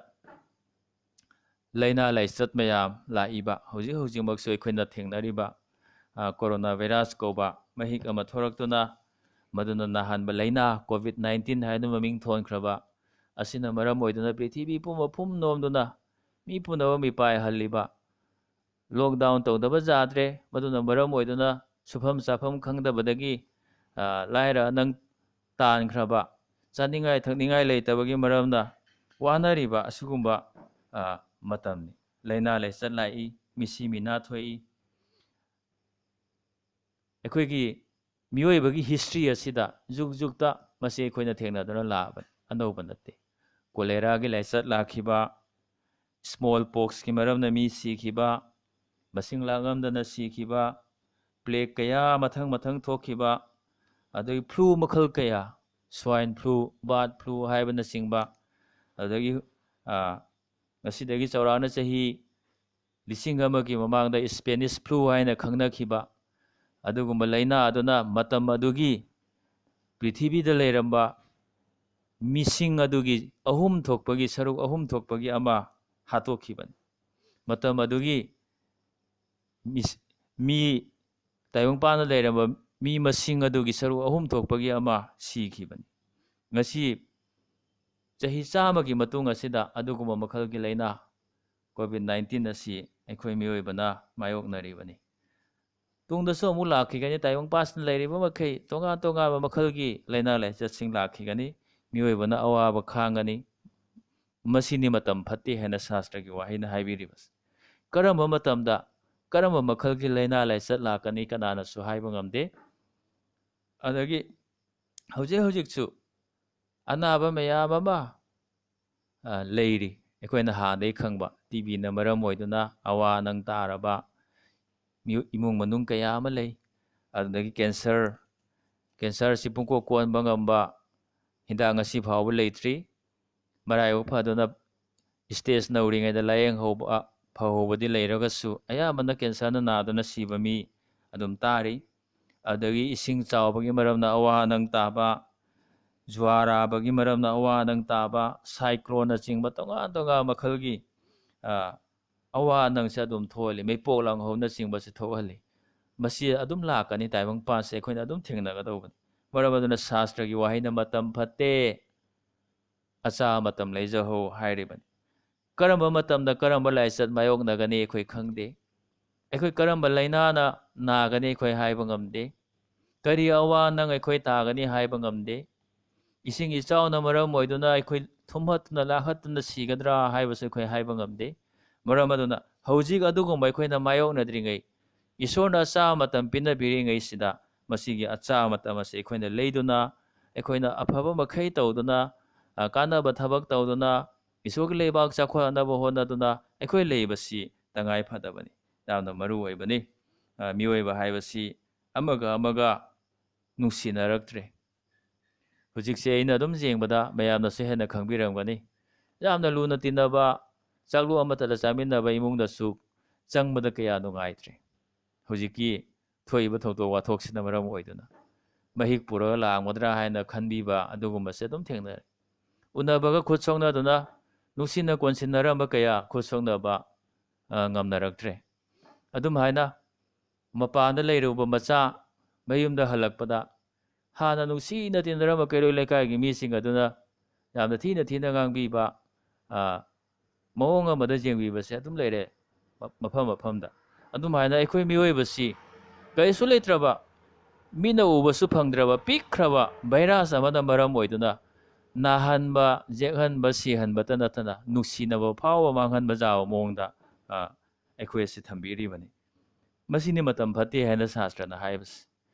ꯂꯥꯏꯅꯥ ꯂꯥꯏꯆꯠ ꯃꯌꯥꯝ ꯂꯥꯛꯏꯕ, ꯍꯧꯖꯤꯛ ꯍꯧꯖꯤꯛꯃꯛꯁꯨ ꯑꯩꯈꯣꯏꯅ ꯊꯦꯡꯅꯔꯤꯕ, ꯀꯣꯔꯣꯅꯥ ꯚꯥꯏꯔꯁ ꯀꯧꯕ ꯃꯍꯤꯛ ꯑꯃ ꯊꯣꯔꯛꯇꯨꯅ, ꯃꯗꯨꯅ ꯅꯥꯍꯟꯕ ꯂꯥꯏꯅꯥ ꯀꯣꯚꯤꯗ ꯅꯥꯏꯟꯇꯤꯟ ꯍꯥꯏꯗꯨꯅ ꯃꯃꯤꯡ ꯊꯣꯟꯈ꯭ꯔꯕ ꯑꯁꯤꯅ ꯃꯔꯝ ꯑꯣꯏꯗꯨꯅ ꯄ꯭ꯔꯤꯊꯤꯕꯤ ꯄꯨꯝꯕ ꯄꯨꯝ ꯅꯣꯝꯗꯨꯅ ꯃꯤ ꯄꯨꯝꯅꯃꯛ ꯃꯤꯄꯥꯏꯍꯜꯂꯤꯕ, ꯂꯣꯛꯗꯥꯎꯟ ꯇꯧꯗꯕ ꯌꯥꯗ꯭ꯔꯦ꯫ ꯃꯗꯨꯅ ꯃꯔꯝ ꯑꯣꯏꯗꯨꯅ ꯁꯨꯐꯝ ꯆꯥꯐꯝ ꯈꯪꯗꯕꯗꯒꯤ, ꯑ, ꯂꯥꯏꯔ ꯅꯪ ꯇꯥꯟꯈ꯭ꯔꯕ, ꯆꯥꯅꯤꯡꯉꯥꯏ ꯊꯛꯅꯤꯡꯉꯥꯏ ꯂꯩꯇꯕꯒꯤ ꯃꯔꯝꯅ ꯋꯥꯅꯔꯤꯕ ꯑꯁꯤꯒꯨꯝꯕ, ꯑ, ꯃꯇꯝꯅꯤ꯫ ꯂꯥꯏꯅꯥ ꯂꯥꯏꯆꯠ ꯂꯥꯛꯏ, ꯃꯤꯁꯤ ꯃꯤꯅꯥ ꯊꯣꯛꯏ꯫ ꯑꯩꯈꯣꯏꯒꯤ ꯃꯤꯑꯣꯏꯕꯒꯤ ꯍꯤꯁꯇ꯭ꯔꯤ ꯑꯁꯤꯗ ꯖꯨꯛ ꯖꯨꯛꯇ ꯃꯁꯤ ꯑꯩꯈꯣꯏꯅ ꯊꯦꯡꯅꯗꯨꯅ ꯂꯥꯛꯑꯕꯅꯤ, ꯑꯅꯧꯕ ꯅꯠꯇꯦ꯫ ꯀꯣꯂꯦꯔꯥꯒꯤ ꯂꯥꯏꯆꯠ ꯂꯥꯛꯈꯤꯕ, ꯁ꯭ꯃꯣꯜ ꯄꯣꯛꯁꯀꯤ ꯃꯔꯝꯅ ꯃꯤ ꯁꯤꯈꯤꯕ, ꯃꯁꯤꯡ ꯂꯥꯛꯉꯝꯗꯅ ꯁꯤꯈꯤꯕ, ꯄ꯭ꯂꯦꯒ ꯀꯌꯥ ꯃꯊꯪ ꯃꯊꯪ ꯊꯣꯛꯈꯤꯕ, ꯑꯗꯒꯤ ꯐ꯭ꯂꯨ ꯃꯈꯜ ꯀꯌꯥ, ꯁ꯭ꯋꯥꯏꯟ ꯐ꯭ꯂꯨ, ꯕꯥꯔꯗ ꯐ꯭ꯂꯨ ꯍꯥꯏꯕꯅꯆꯤꯡꯕ, ꯑꯗꯒꯤ, ꯑ, ꯉꯁꯤꯗꯒꯤ ꯆꯥꯎꯔꯥꯛꯅ ꯆꯍꯤ ꯂꯤꯁꯤꯡ ꯑꯃꯒꯤ ꯃꯃꯥꯡꯗ ꯏꯁꯄꯦꯅꯤꯁ ꯐ꯭ꯂꯨ ꯍꯥꯏꯅ ꯈꯪꯅꯈꯤꯕ ꯑꯗꯨꯒꯨꯝꯕ ꯂꯥꯏꯅꯥ ꯑꯗꯨꯅ ꯃꯇꯝ ꯑꯗꯨꯒꯤ ꯄ꯭ꯔꯤꯊꯤꯕꯤꯗ ꯂꯩꯔꯝꯕ ꯃꯤꯁꯤꯡ ꯑꯗꯨꯒꯤ ꯑꯍꯨꯝ ꯊꯣꯛꯄꯒꯤ ꯁꯔꯨꯛ ꯑꯍꯨꯝ ꯊꯣꯛꯄꯒꯤ ꯑꯃ ꯍꯥꯠꯇꯣꯛꯈꯤꯕꯅꯤ꯫ ꯃꯇꯝ ꯑꯗꯨꯒꯤ ꯃꯤꯁ-, ꯃꯤ ꯇꯥꯏꯕꯪꯄꯥꯟꯗ ꯂꯩꯔꯝꯕ ꯃꯤ ꯃꯁꯤꯡ ꯑꯗꯨꯒꯤ ꯁꯔꯨꯛ ꯑꯍꯨꯝ ꯊꯣꯛꯄꯒꯤ ꯑꯃ ꯁꯤꯈꯤꯕꯅꯤ꯫ ꯉꯁꯤ ꯆꯍꯤ ꯆꯥꯝꯃꯒꯤ ꯃꯇꯨꯡ ꯑꯁꯤꯗ ꯑꯗꯨꯒꯨꯝꯕ ꯃꯈꯜꯒꯤ ꯂꯥꯏꯅꯥ ꯀꯣꯚꯤꯗ ꯅꯥꯏꯟꯇꯤꯟ ꯑꯁꯤ ꯑꯩꯈꯣꯏ ꯃꯤꯑꯣꯏꯕꯅ ꯃꯥꯌꯣꯛꯅꯔꯤꯕꯅꯤ꯫ ꯇꯨꯡꯗꯁꯨ ꯑꯃꯨꯛ ꯂꯥꯛꯈꯤꯒꯅꯤ꯫ ꯇꯥꯏꯕꯪꯄꯥꯟꯁꯤꯗ ꯂꯩꯔꯤꯕ ꯃꯈꯩ ꯇꯣꯉꯥꯟ ꯇꯣꯉꯥꯟꯕ ꯃꯈꯜꯒꯤ ꯂꯥꯏꯅꯥ ꯂꯥꯏꯆꯠꯁꯤꯡ ꯂꯥꯛꯈꯤꯒꯅꯤ꯫ ꯃꯤꯑꯣꯏꯕꯅ ꯑꯋꯥꯕ ꯈꯥꯡꯒꯅꯤ꯫ ꯃꯁꯤꯅꯤ ꯃꯇꯝ ꯐꯠꯇꯦ ꯍꯥꯏꯅ ꯁꯥꯁꯇ꯭ꯔꯒꯤ ꯋꯥꯍꯩꯅ ꯍꯥꯏꯕꯤꯔꯤꯕꯁꯤ꯫ ꯀꯔꯝꯕ ꯃꯇꯝꯗ ꯀꯔꯝꯕ ꯃꯈꯜꯒꯤ ꯂꯥꯏꯅꯥ ꯂꯥꯏꯆꯠ ꯂꯥꯛꯀꯅꯤ ꯀꯅꯥꯅꯁꯨ ꯍꯥꯏꯕ ꯉꯝꯗꯦ꯫ ꯑꯗꯒꯤ ꯍꯧꯖꯤꯛ ꯍꯧꯖꯤꯛꯁꯨ ꯑꯅꯥꯕ ꯃꯌꯥꯝ ꯑꯃ, ꯑ, ꯂꯩꯔꯤ꯫ ꯑꯩꯈꯣꯏꯅ ꯍꯥꯟꯅꯗꯒꯤ ꯈꯪꯕ ꯇꯤ ꯕꯤꯅ ꯃꯔꯝ ꯑꯣꯏꯗꯨꯅ ꯑꯋꯥ ꯑꯅꯪ ꯇꯥꯔꯕ ꯃꯤꯑꯣ-, ꯏꯃꯨꯡ ꯃꯅꯨꯡ ꯀꯌꯥ ꯑꯃ ꯂꯩ꯫ ꯑꯗꯨꯗꯒꯤ ꯀꯦꯟꯁꯔ, ꯀꯦꯟꯁꯔꯁꯤ ꯄꯨꯡꯀꯣꯛ ꯀꯣꯟꯕ ꯉꯝꯕ ꯍꯤꯗꯥꯛ ꯉꯁꯤ ꯐꯥꯎꯕ ꯂꯩꯇ꯭ꯔꯤ꯫ ꯃꯔꯥꯏꯕꯛ ꯐꯗꯨꯅ ꯁ꯭ꯇꯦꯖ ꯅꯧꯔꯤꯉꯩꯗ ꯂꯥꯌꯦꯡꯍꯧꯕ, ꯐꯍꯧꯕꯗꯤ ꯂꯩꯔꯒꯁꯨ ꯑꯌꯥꯝꯕꯅ ꯀꯦꯟꯁꯔꯅ ꯅꯥꯗꯨꯅ ꯁꯤꯕ ꯃꯤ ꯑꯗꯨꯝ ꯇꯥꯔꯤ꯫ ꯑꯗꯒꯤ ꯏꯁꯤꯡ ꯆꯥꯎꯕꯒꯤ ꯃꯔꯝꯅ ꯑꯋꯥ ꯑꯅꯪ ꯇꯥꯕ, ꯖꯨꯋꯥꯔ ꯍꯥꯕꯒꯤ ꯃꯔꯝꯅ ꯑꯋꯥ ꯑꯅꯪ ꯇꯥꯕ, ꯁꯥꯏꯀ꯭ꯂꯣꯟꯅꯆꯤꯡꯕ ꯇꯣꯉꯥꯟ ꯇꯣꯉꯥꯟꯕ ꯃꯈꯜꯒꯤ, ꯑ, ꯑꯋꯥ ꯑꯅꯪꯁꯦ ꯑꯗꯨꯝ ꯊꯣꯛꯍꯜꯂꯤ꯫ ꯃꯩꯄꯣꯛ ꯂꯥꯡꯍꯧꯅꯆꯤꯡꯕꯁꯦ ꯊꯣꯛꯍꯜꯂꯤ꯫ ꯃꯁꯤ ꯑꯗꯨꯝ ꯂꯥꯛꯀꯅꯤ, ꯇꯥꯏꯕꯪꯄꯥꯟꯁꯦ ꯑꯩꯈꯣꯏꯅ ꯑꯗꯨꯝ ꯊꯦꯡꯅꯒꯗꯧꯕꯅꯤ꯫ ꯃꯔꯝ ꯑꯗꯨꯅ ꯁꯥꯁꯇ꯭ꯔꯒꯤ ꯋꯥꯍꯩꯅ "ꯃꯇꯝ ꯐꯠꯇꯦ, ꯑꯆꯥ ꯃꯇꯝ ꯂꯩꯖꯍꯧ" ꯍꯥꯏꯔꯤꯕꯅꯤ꯫ ꯀꯔꯝꯕ ꯃꯇꯝꯗ ꯀꯔꯝꯕ ꯂꯥꯏꯆꯠ ꯃꯥꯌꯣꯛꯅꯒꯅꯤ ꯑꯩꯈꯣꯏ ꯈꯪꯗꯦ꯫ ꯑꯩꯈꯣꯏ ꯀꯔꯝꯕ ꯂꯥꯏꯅꯥꯅ ꯅꯥꯒꯅꯤ ꯑꯩꯈꯣꯏ ꯍꯥꯏꯕ ꯉꯝꯗꯦ꯫ ꯀꯔꯤ ꯑꯋꯥ ꯅꯪ ꯑꯩꯈꯣꯏ ꯇꯥꯒꯅꯤ ꯍꯥꯏꯕ ꯉꯝꯗꯦ꯫ ꯏꯁꯤꯡ ꯏꯆꯥꯎꯅ ꯃꯔꯝ ꯑꯣꯏꯗꯨꯅ ꯑꯩꯈꯣꯏ ꯊꯨꯝꯍꯠꯇꯨꯅ ꯂꯥꯛꯍꯠꯇꯨꯅ ꯁꯤꯒꯗ꯭ꯔꯥ ꯍꯥꯏꯕꯁꯨ ꯑꯩꯈꯣꯏ ꯍꯥꯏꯕ ꯉꯝꯗꯦ꯫ ꯃꯔꯝ ꯑꯗꯨꯅ ꯍꯧꯖꯤꯛ ꯑꯗꯨꯒꯨꯝꯕ ꯑꯩꯈꯣꯏꯅ ꯃꯥꯌꯣꯛꯅꯗ꯭ꯔꯤꯉꯩ, ꯏꯁꯣꯔꯅ ꯑꯆꯥ ꯃꯇꯝ ꯄꯤꯅꯕꯤꯔꯤꯉꯩꯁꯤꯗ ꯃꯁꯤꯒꯤ ꯑꯆꯥ ꯃꯇꯝ ꯑꯁꯤ ꯑꯩꯈꯣꯏꯅ ꯂꯩꯗꯨꯅ, ꯑꯩꯈꯣꯏꯅ ꯑꯐꯕ ꯃꯈꯩ ꯇꯧꯗꯨꯅ, ꯑ, ꯀꯥꯟꯅꯕ ꯊꯕꯛ ꯇꯧꯗꯨꯅ, ꯏꯁꯣꯔꯒꯤ ꯂꯩꯕꯥꯛ ꯆꯥꯎꯈꯠꯅꯕ ꯍꯣꯠꯅꯗꯨꯅ ꯑꯩꯈꯣꯏ ꯂꯩꯕꯁꯤ ꯇꯉꯥꯏ ꯐꯗꯕꯅꯤ, ꯌꯥꯝꯅ ꯃꯔꯨ ꯑꯣꯏꯕꯅꯤ꯫ ꯑ, ꯃꯤꯑꯣꯏꯕ ꯍꯥꯏꯕꯁꯤ ꯑꯃꯒ ꯑꯃꯒ ꯅꯨꯡꯁꯤꯅꯔꯛꯇ꯭ꯔꯦ꯫ ꯍꯧꯖꯤꯛꯁꯦ ꯑꯩꯅ ꯑꯗꯨꯝ ꯌꯦꯡꯕꯗ ꯃꯌꯥꯝꯅꯁꯨ ꯍꯦꯟꯅ ꯈꯪꯕꯤꯔꯝꯒꯅꯤ꯫ ꯌꯥꯝꯅ ꯂꯨꯅ ꯇꯤꯟꯅꯕ, ꯆꯥꯛꯂꯨ ꯑꯃꯠꯇꯗ ꯆꯥꯃꯤꯟꯅꯕ ꯏꯃꯨꯡꯗꯁꯨ ꯆꯪꯕꯗ ꯀꯌꯥ ꯅꯨꯡꯉꯥꯏꯇ꯭ꯔꯦ꯫ ꯍꯧꯖꯤꯛꯀꯤ ꯊꯣꯛꯏꯕ ꯊꯧꯗꯣꯛ ꯋꯥꯊꯣꯛꯁꯤꯅ ꯃꯔꯝ ꯑꯣꯏꯗꯨꯅ ꯃꯍꯤꯛ ꯄꯨꯔꯒ ꯂꯥꯛꯂꯝꯒꯗ꯭ꯔꯥ ꯍꯥꯏꯅ ꯈꯟꯕꯤꯕ ꯑꯗꯨꯒꯨꯝꯕꯁꯦ ꯑꯗꯨꯝ ꯊꯦꯡꯅꯔꯦ꯫ ꯎꯅꯕꯒ ꯈꯨꯠ ꯁꯣꯛꯅꯗꯨꯅ ꯅꯨꯡꯁꯤꯅ ꯀꯣꯟꯁꯤꯟꯅꯔꯝꯕ ꯀꯌꯥ ꯈꯨꯠ ꯁꯣꯛꯅꯕ, ꯑ, ꯉꯝꯅꯔꯛꯇ꯭ꯔꯦ꯫ ꯑꯗꯨꯝ ꯍꯥꯏꯅ ꯃꯄꯥꯟꯗ ꯂꯩꯔꯨꯕ ꯃꯆꯥ ꯃꯌꯨꯝꯗ ꯍꯜꯂꯛꯄꯗ ꯍꯥꯟꯅ ꯅꯨꯡꯁꯤꯅ ꯇꯤꯟꯅꯔꯝꯕ ꯀꯩꯔꯣꯏ ꯂꯩꯀꯥꯏꯒꯤ ꯃꯤꯁꯤꯡ ꯑꯗꯨꯅ ꯌꯥꯝꯅ ꯊꯤꯅ ꯊꯤꯅ ꯉꯥꯡꯕꯤꯕ, ꯑ, ꯃꯑꯣꯡ ꯑꯃꯗ ꯌꯦꯡꯕꯤꯕꯁꯦ ꯑꯗꯨꯝ ꯂꯩꯔꯦ ꯃ-, ꯃꯐꯝ ꯃꯐꯝꯗ꯫ ꯑꯗꯨꯝ ꯍꯥꯏꯅ ꯑꯩꯈꯣꯏ ꯃꯤꯑꯣꯏꯕꯁꯤ ꯀꯔꯤꯁꯨ ꯂꯩꯇ꯭ꯔꯕ, ꯃꯤꯠꯅ ꯎꯕꯁꯨ ꯐꯪꯗ꯭ꯔꯕ ꯄꯤꯛꯈ꯭ꯔꯕ ꯚꯥꯏꯔꯁ ꯑꯃꯅ ꯃꯔꯝ ꯑꯣꯏꯗꯨꯅ ꯅꯥꯍꯟꯕ, ꯌꯦꯛꯍꯟꯕ, ꯁꯤꯍꯟꯕꯇ ꯅꯠꯇꯅ ꯅꯨꯡꯁꯤꯅꯕ ꯐꯥꯎꯕ ꯃꯥꯡꯍꯟꯕ ꯌꯥꯕ ꯃꯑꯣꯡꯗ, ꯑ, ꯑꯩꯈꯣꯏ ꯑꯁꯤ ꯊꯝꯕꯤꯔꯤꯕꯅꯤ꯫ ꯃꯁꯤꯅꯤ ꯃꯇꯝ ꯐꯠꯇꯦ ꯍꯥꯏꯅ ꯁꯥꯁꯇ꯭ꯔꯅ ꯍꯥꯏꯕꯁꯤ꯫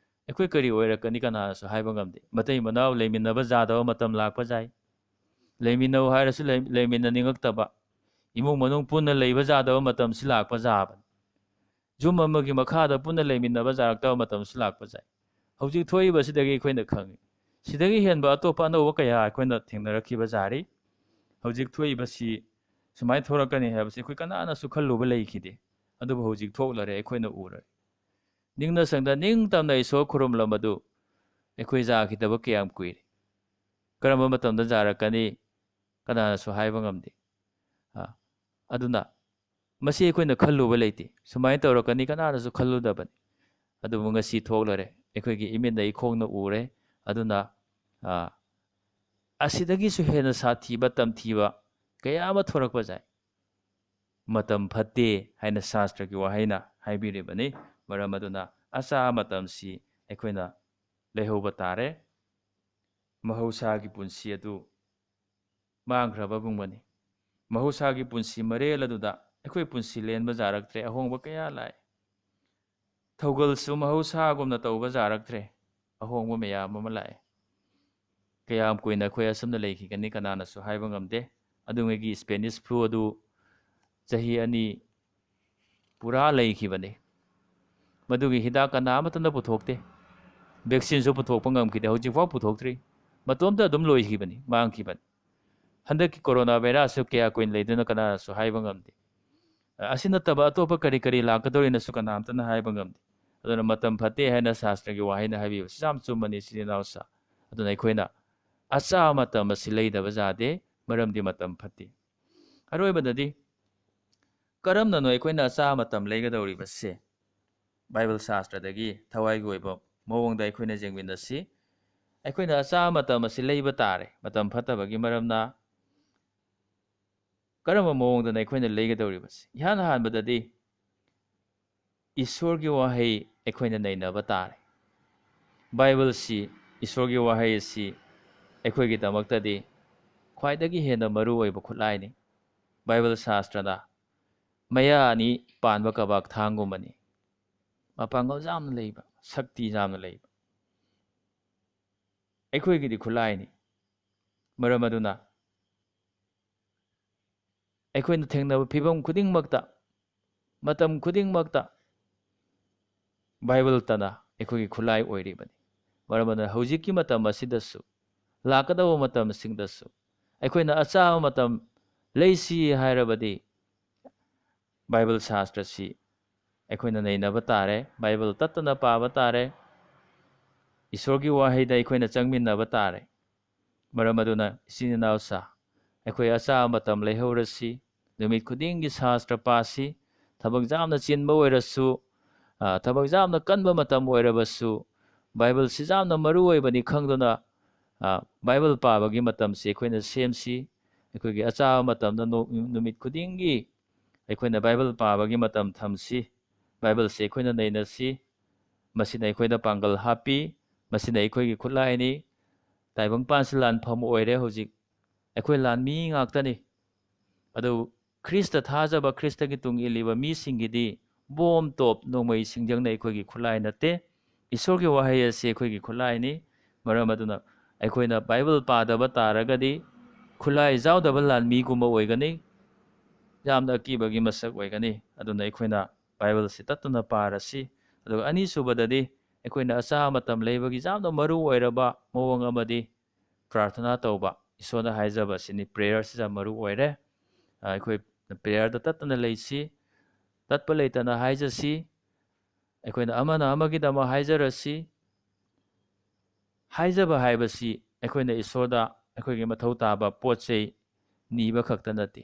ꯑꯩꯈꯣꯏ ꯀꯔꯤ ꯑꯣꯏꯔꯛꯀꯅꯤ ꯀꯅꯥꯅꯁꯨ ꯍꯥꯏꯕ ꯉꯝꯗꯦ꯫ ꯃꯇꯩ ꯃꯅꯥꯎ ꯂꯩꯃꯤꯟꯅꯕ ꯌꯥꯗꯕ ꯃꯇꯝ ꯂꯥꯛꯄ ꯌꯥꯏ꯫ ꯂꯩꯃꯤꯟꯅꯧ ꯍꯥꯏꯔꯁꯨ ꯂꯩ-, ꯂꯩꯃꯤꯟꯅꯅꯤꯡꯉꯛꯇꯕ, ꯏꯃꯨꯡ ꯃꯅꯨꯡ ꯄꯨꯟꯅ ꯂꯩꯕ ꯌꯥꯗꯕ ꯃꯇꯝꯁꯤ ꯂꯥꯛꯄ ꯌꯥꯕꯅꯤ꯫ ꯌꯨꯝ ꯑꯃꯒꯤ ꯃꯈꯥꯗ ꯄꯨꯟꯅ ꯂꯩꯃꯤꯟꯅꯕ ꯌꯥꯔꯛꯇꯕ ꯃꯇꯝꯁꯨ ꯂꯥꯛꯄ ꯌꯥꯏ꯫ ꯍꯧꯖꯤꯛ ꯊꯣꯛꯏꯕꯁꯤꯗꯒꯤ ꯑꯩꯈꯣꯏꯅ ꯈꯪꯉꯤ꯫ ꯁꯤꯗꯒꯤ ꯍꯦꯟꯕ ꯑꯇꯣꯞꯄ ꯑꯅꯧꯕ ꯀꯌꯥ ꯑꯩꯈꯣꯏꯅ ꯊꯦꯡꯅꯔꯛꯈꯤꯕ ꯌꯥꯔꯤ꯫ ꯍꯧꯖꯤꯛ ꯊꯣꯛꯏꯕꯁꯤ ꯁꯨꯃꯥꯏꯅ ꯊꯣꯛꯂꯛꯀꯅꯤ ꯍꯥꯏꯕꯁꯤ ꯑꯩꯈꯣꯏ ꯀꯅꯥꯅꯁꯨ ꯈꯜꯂꯨꯕ ꯂꯩꯈꯤꯗꯦ꯫ ꯑꯗꯨꯕꯨ ꯍꯧꯖꯤꯛ ꯊꯣꯛꯂꯔꯦ, ꯑꯩꯈꯣꯏꯅ ꯎꯔꯦ꯫ ꯅꯤꯡꯅ ꯁꯪꯗ ꯅꯤꯡꯇꯝꯅ ꯏꯁꯣꯔ ꯈꯨꯔꯨꯝꯂꯝꯕꯗꯨ ꯑꯩꯈꯣꯏ ꯌꯥꯈꯤꯗꯕ ꯀꯌꯥꯝ ꯀꯨꯏꯔꯦ꯫ ꯀꯔꯝꯕ ꯃꯇꯝꯗ ꯌꯥꯔꯛꯀꯅꯤ? ꯀꯅꯥꯅꯁꯨ ꯍꯥꯏꯕ ꯉꯝꯗꯦ꯫ ꯑ, ꯑꯗꯨꯅ ꯃꯁꯤ ꯑꯩꯈꯣꯏꯅ ꯈꯜꯂꯨꯕ ꯂꯩꯇꯦ꯫ ꯁꯨꯃꯥꯏꯅ ꯇꯧꯔꯛꯀꯅꯤ ꯀꯅꯥꯅꯁꯨ ꯈꯜꯂꯨꯗꯕꯅꯤ꯫ ꯑꯗꯨꯕꯨ ꯉꯁꯤ ꯊꯣꯛꯂꯔꯦ, ꯑꯩꯈꯣꯏꯒꯤ ꯏꯃꯤꯠꯅ ꯏꯈꯣꯡꯅ ꯎꯔꯦ꯫ ꯑꯗꯨꯅ ꯑ, ꯑꯁꯤꯗꯒꯤꯁꯨ ꯍꯦꯟꯅ ꯁꯥꯊꯤꯕ ꯇꯝꯊꯤꯕ ꯀꯌꯥ ꯑꯃ ꯊꯣꯔꯛꯄ ꯌꯥꯏ꯫ ꯃꯇꯝ ꯐꯠꯇꯦ ꯍꯥꯏꯅ ꯁꯥꯁꯇ꯭ꯔꯒꯤ ꯋꯥꯍꯩꯅ ꯍꯥꯏꯕꯤꯔꯤꯕꯅꯤ꯫ ꯃꯔꯝ ꯑꯗꯨꯅ ꯑꯆꯥ ꯃꯇꯝꯁꯤ ꯑꯩꯈꯣꯏꯅ ꯂꯩꯍꯧꯕ ꯇꯥꯔꯦ꯫ ꯃꯍꯧꯁꯥꯒꯤ ꯄꯨꯟꯁꯤ ꯑꯗꯨ ꯃꯥꯡꯈ꯭ꯔꯕꯒꯨꯝꯕꯅꯤ꯫ ꯃꯍꯧꯁꯥꯒꯤ ꯄꯨꯟꯁꯤ ꯃꯔꯦꯜ ꯑꯗꯨꯗ ꯑꯩꯈꯣꯏ ꯄꯨꯟꯁꯤ ꯂꯦꯟꯕ ꯌꯥꯔꯛꯇ꯭ꯔꯦ, ꯑꯍꯣꯡꯕ ꯀꯌꯥ ꯂꯥꯛꯑꯦ꯫ ꯊꯧꯒꯜꯁꯨ ꯃꯍꯧꯁꯥꯒꯨꯝꯅ ꯇꯧꯕ ꯌꯥꯔꯛꯇ꯭ꯔꯦ, ꯑꯍꯣꯡꯕ ꯃꯌꯥꯝ ꯑꯃ ꯂꯥꯛꯑꯦ꯫ ꯀꯌꯥꯝ ꯀꯨꯏꯅ ꯑꯩꯈꯣꯏ ꯑꯁꯨꯝꯅ ꯂꯩꯈꯤꯒꯅꯤ ꯀꯅꯥꯅꯁꯨ ꯍꯥꯏꯕ ꯉꯝꯗꯦ꯫ ꯑꯗꯨꯉꯩꯒꯤ Spanish flu ꯑꯗꯨ ꯆꯍꯤ ꯑꯅꯤ ꯄꯨꯔꯥ ꯂꯩꯈꯤꯕꯅꯤ꯫ ꯃꯗꯨꯒꯤ ꯍꯤꯗꯥꯛ ꯀꯅꯥ ꯑꯃꯠꯇꯅ ꯄꯨꯊꯣꯛꯇꯦ꯫ Vaccineꯁꯨ ꯄꯨꯊꯣꯛꯄ ꯉꯝꯈꯤꯗꯦ, ꯍꯧꯖꯤꯛꯐꯥꯎ ꯄꯨꯊꯣꯛꯇ꯭ꯔꯤ꯫ ꯃꯇꯣꯝꯇ ꯑꯗꯨꯝ ꯂꯣꯏꯈꯤꯕꯅꯤ, ꯃꯥꯡꯈꯤꯕꯅꯤ꯫ ꯍꯟꯗꯛꯀꯤ corona virusꯁꯨ ꯀꯌꯥ ꯀꯨꯏꯅ ꯂꯩꯗꯣꯏꯅꯣ ꯀꯅꯥꯅꯁꯨ ꯍꯥꯏꯕ ꯉꯝꯗꯦ꯫ ꯑꯁꯤ ꯅꯠꯇꯕ ꯑꯇꯣꯞꯄ ꯀꯔꯤ ꯀꯔꯤ ꯂꯥꯛꯀꯗꯧꯔꯤꯅꯁꯨ ꯀꯅꯥꯝꯇꯅ ꯍꯥꯏꯕ ꯉꯝꯗꯦ꯫ ꯑꯗꯨꯅ ꯃꯇꯝ ꯐꯠꯇꯦ ꯍꯥꯏꯅ ꯁꯥꯁꯇ꯭ꯔꯒꯤ ꯋꯥꯍꯩꯅ ꯍꯥꯏꯕꯤꯕꯁꯤ ꯌꯥꯝ ꯆꯨꯝꯕꯅꯤ, ꯏꯆꯤꯟ ꯏꯅꯥꯎꯁꯥ꯫ ꯑꯗꯨꯅ ꯑꯩꯈꯣꯏꯅ ꯑꯆꯥ ꯃꯇꯝ ꯑꯁꯤ ꯂꯩꯗꯕ ꯌꯥꯗꯦ, ꯃꯔꯝꯗꯤ ꯃꯇꯝ ꯐꯠꯇꯦ꯫ ꯑꯔꯣꯏꯕꯗꯗꯤ ꯀꯔꯝꯅꯅꯣ ꯑꯩꯈꯣꯏꯅ ꯑꯆꯥ ꯃꯇꯝ ꯂꯩꯒꯗꯧꯔꯤꯕꯁꯦ? ꯕꯥꯏꯕꯜ ꯁꯥꯁꯇ꯭ꯔꯗꯒꯤ ꯊꯋꯥꯏꯒꯤ ꯑꯣꯏꯕ ꯃꯑꯣꯡꯗ ꯑꯩꯈꯣꯏꯅ ꯌꯦꯡꯃꯤꯟꯅꯁꯤ꯫ ꯑꯩꯈꯣꯏꯅ ꯑꯆꯥ ꯃꯇꯝ ꯑꯁꯤ ꯂꯩꯕ ꯇꯥꯔꯦ꯫ ꯃꯇꯝ ꯐꯠꯇꯕꯒꯤ ꯃꯔꯝꯅ ꯀꯔꯝꯕ ꯃꯑꯣꯡꯗꯅ ꯑꯩꯈꯣꯏꯅ ꯂꯩꯒꯗꯧꯔꯤꯕꯁꯤ? ꯏꯍꯥꯟ ꯍꯥꯟꯕꯗꯗꯤ ꯏꯁꯣꯔꯒꯤ ꯋꯥꯍꯩ ꯑꯩꯈꯣꯏꯅ ꯅꯩꯅꯕ ꯇꯥꯔꯦ꯫ ꯕꯥꯏꯕꯜꯁꯤ, ꯏꯁꯣꯔꯒꯤ ꯋꯥꯍꯩ ꯑꯁꯤ ꯑꯩꯈꯣꯏꯒꯤꯗꯃꯛꯇꯗꯤ ꯈ꯭ꯋꯥꯏꯗꯒꯤ ꯍꯦꯟꯅ ꯃꯔꯨ ꯑꯣꯏꯕ ꯈꯨꯠꯂꯥꯏꯅꯤ꯫ ꯕꯥꯏꯕꯜ ꯁꯥꯁꯇ꯭ꯔꯗ ꯃꯌꯥ ꯑꯅꯤ ꯄꯥꯟꯕ ꯀꯕꯥꯛ ꯊꯥꯡꯒꯨꯝꯕꯅꯤ꯫ ꯃꯄꯥꯡꯒꯜ ꯌꯥꯝꯅ ꯂꯩꯕ, ꯁꯛꯇꯤ ꯌꯥꯝꯅ ꯂꯩꯕ ꯑꯩꯈꯣꯏꯒꯤꯗꯤ ꯈꯨꯠꯂꯥꯏꯅꯤ꯫ ꯃꯔꯝ ꯑꯗꯨꯅ ꯑꯩꯈꯣꯏꯅ ꯊꯦꯡꯅꯕ ꯐꯤꯕꯝ ꯈꯨꯗꯤꯡꯃꯛꯇ, ꯃꯇꯝ ꯈꯨꯗꯤꯡꯃꯛꯇ ꯕꯥꯏꯕꯜꯇꯅ ꯑꯩꯈꯣꯏꯒꯤ ꯈꯨꯠꯂꯥꯏ ꯑꯣꯏꯔꯤꯕꯅꯤ꯫ ꯃꯔꯝ ꯑꯗꯨꯅ ꯍꯧꯖꯤꯛꯀꯤ ꯃꯇꯝ ꯑꯁꯤꯗꯁꯨ, ꯂꯥꯛꯀꯗꯧꯕ ꯃꯇꯝꯁꯤꯡꯗꯁꯨ ꯑꯩꯈꯣꯏꯅ ꯑꯆꯥꯕ ꯃꯇꯝ ꯂꯩꯁꯤ ꯍꯥꯏꯔꯕꯗꯤ ꯕꯥꯏꯕꯜ ꯁꯥꯁꯇ꯭ꯔꯁꯤ ꯑꯩꯈꯣꯏꯅ ꯅꯩꯅꯕ ꯇꯥꯔꯦ, ꯕꯥꯏꯕꯜ ꯇꯠꯇꯅ ꯄꯥꯕ ꯇꯥꯔꯦ, ꯏꯁꯣꯔꯒꯤ ꯋꯥꯍꯩꯗ ꯑꯩꯈꯣꯏꯅ ꯆꯪꯃꯤꯟꯅꯕ ꯇꯥꯔꯦ꯫ ꯃꯔꯝ ꯑꯗꯨꯅ ꯏꯆꯤꯟ ꯏꯅꯥꯎꯁꯥ, ꯑꯩꯈꯣꯏ ꯑꯆꯥꯕ ꯃꯇꯝ ꯂꯩꯍꯧꯔꯁꯤ, ꯅꯨꯃꯤꯠ ꯈꯨꯗꯤꯡꯒꯤ ꯁꯥꯁꯇ꯭ꯔ ꯄꯥꯁꯤ, ꯊꯕꯛ ꯌꯥꯝꯅ ꯆꯤꯟꯕ ꯑꯣꯏꯔꯁꯨ, ꯑ, ꯊꯕꯛ ꯌꯥꯝꯅ ꯀꯟꯕ ꯃꯇꯝ ꯑꯣꯏꯔꯕꯁꯨ, ꯕꯥꯏꯕꯜꯁꯤ ꯌꯥꯝꯅ ꯃꯔꯨ ꯑꯣꯏꯕꯅꯤ ꯈꯪꯗꯨꯅ, ꯑ, ꯕꯥꯏꯕꯜ ꯄꯥꯕꯒꯤ ꯃꯇꯝꯁꯤ ꯑꯩꯈꯣꯏꯅ ꯁꯦꯝꯁꯤ꯫ ꯑꯩꯈꯣꯏꯒꯤ ꯑꯆꯥꯕ ꯃꯇꯝꯗ ꯅꯣ-, ꯅꯨꯃꯤꯠ ꯈꯨꯗꯤꯡꯒꯤ ꯑꯩꯈꯣꯏꯅ ꯕꯥꯏꯕꯜ ꯄꯥꯕꯒꯤ ꯃꯇꯝ ꯊꯝꯁꯤ꯫ ꯕꯥꯏꯕꯜꯁꯤ ꯑꯩꯈꯣꯏꯅ ꯅꯩꯅꯁꯤ꯫ ꯃꯁꯤꯅ ꯑꯩꯈꯣꯏꯗ ꯄꯥꯡꯒꯜ ꯍꯥꯞꯄꯤ꯫ ꯃꯁꯤꯅ ꯑꯩꯈꯣꯏꯒꯤ ꯈꯨꯠꯂꯥꯏꯅꯤ꯫ ꯇꯥꯏꯕꯪꯄꯥꯟꯁꯤ ꯂꯥꯟꯐꯝ ꯑꯣꯏꯔꯦ ꯍꯧꯖꯤꯛ꯫ ꯑꯩꯈꯣꯏ ꯂꯥꯟꯃꯤ ꯉꯥꯛꯇꯅꯤ꯫ ꯑꯗꯨ ꯈ꯭ꯔꯤꯁꯇ ꯊꯥꯖꯕ, ꯈ꯭ꯔꯤꯁꯇꯒꯤ ꯇꯨꯡ ꯏꯜꯂꯤꯕ ꯃꯤꯁꯤꯡꯒꯤꯗꯤ ꯕꯣꯝ, ꯇꯣꯞ, ꯅꯣꯡꯃꯩ, ꯁꯤꯡꯖꯪꯅ ꯑꯩꯈꯣꯏꯒꯤ ꯈꯨꯠꯂꯥꯏ ꯅꯠꯇꯦ꯫ ꯏꯁꯣꯔꯒꯤ ꯋꯥꯍꯩ ꯑꯁꯤ ꯑꯩꯈꯣꯏꯒꯤ ꯈꯨꯠꯂꯥꯏꯅꯤ꯫ ꯃꯔꯝ ꯑꯗꯨꯅ ꯑꯩꯈꯣꯏꯅ ꯕꯥꯏꯕꯜ ꯄꯥꯗꯕ ꯇꯥꯔꯒꯗꯤ ꯈꯨꯠꯂꯥꯏ ꯌꯥꯎꯗꯕ ꯂꯥꯟꯃꯤꯒꯨꯝꯕ ꯑꯣꯏꯒꯅꯤ꯫ ꯌꯥꯝꯅ ꯑꯀꯤꯕꯒꯤ ꯃꯁꯛ ꯑꯣꯏꯒꯅꯤ꯫ ꯑꯗꯨꯅ ꯑꯩꯈꯣꯏꯅ ꯕꯥꯏꯕꯜꯁꯤ ꯇꯠꯇꯅ ꯄꯥꯔꯁꯤ꯫ ꯑꯗꯨꯒ ꯑꯅꯤꯁꯨꯕꯗꯗꯤ, ꯑꯩꯈꯣꯏꯅ ꯑꯆꯥ ꯃꯇꯝ ꯂꯩꯕꯒꯤ ꯌꯥꯝꯅ ꯃꯔꯨ ꯑꯣꯏꯔꯕ ꯃꯑꯣꯡ ꯑꯃꯗꯤ ꯄ꯭ꯔꯥꯔꯊꯅꯥ ꯇꯧꯕ, ꯏꯁꯣꯔꯗ ꯍꯥꯏꯖꯕ ꯑꯁꯤꯅꯤ꯫ ꯄ꯭ꯔꯦꯌꯔꯁꯤ ꯌꯥꯝ ꯃꯔꯨ ꯑꯣꯏꯔꯦ꯫ ꯑ, ꯑꯩꯈꯣꯏ ꯄ꯭ꯔꯦꯌꯔꯗ ꯇꯠꯇꯅ ꯂꯩꯁꯤ, ꯇꯠꯄ ꯂꯩꯇꯅ ꯍꯥꯏꯖꯁꯤ꯫ ꯑꯩꯈꯣꯏꯅ ꯑꯃꯅ ꯑꯃꯒꯤꯗꯃꯛ ꯍꯥꯏꯖꯔꯁꯤ꯫ ꯍꯥꯏꯖꯕ ꯍꯥꯏꯕꯁꯤ ꯑꯩꯈꯣꯏꯅ ꯏꯁꯣꯔꯗ ꯑꯩꯈꯣꯏꯒꯤ ꯃꯊꯧ ꯇꯥꯕ ꯄꯣꯠ ꯆꯩ ꯅꯤꯕ ꯈꯛꯇ ꯅꯠꯇꯦ꯫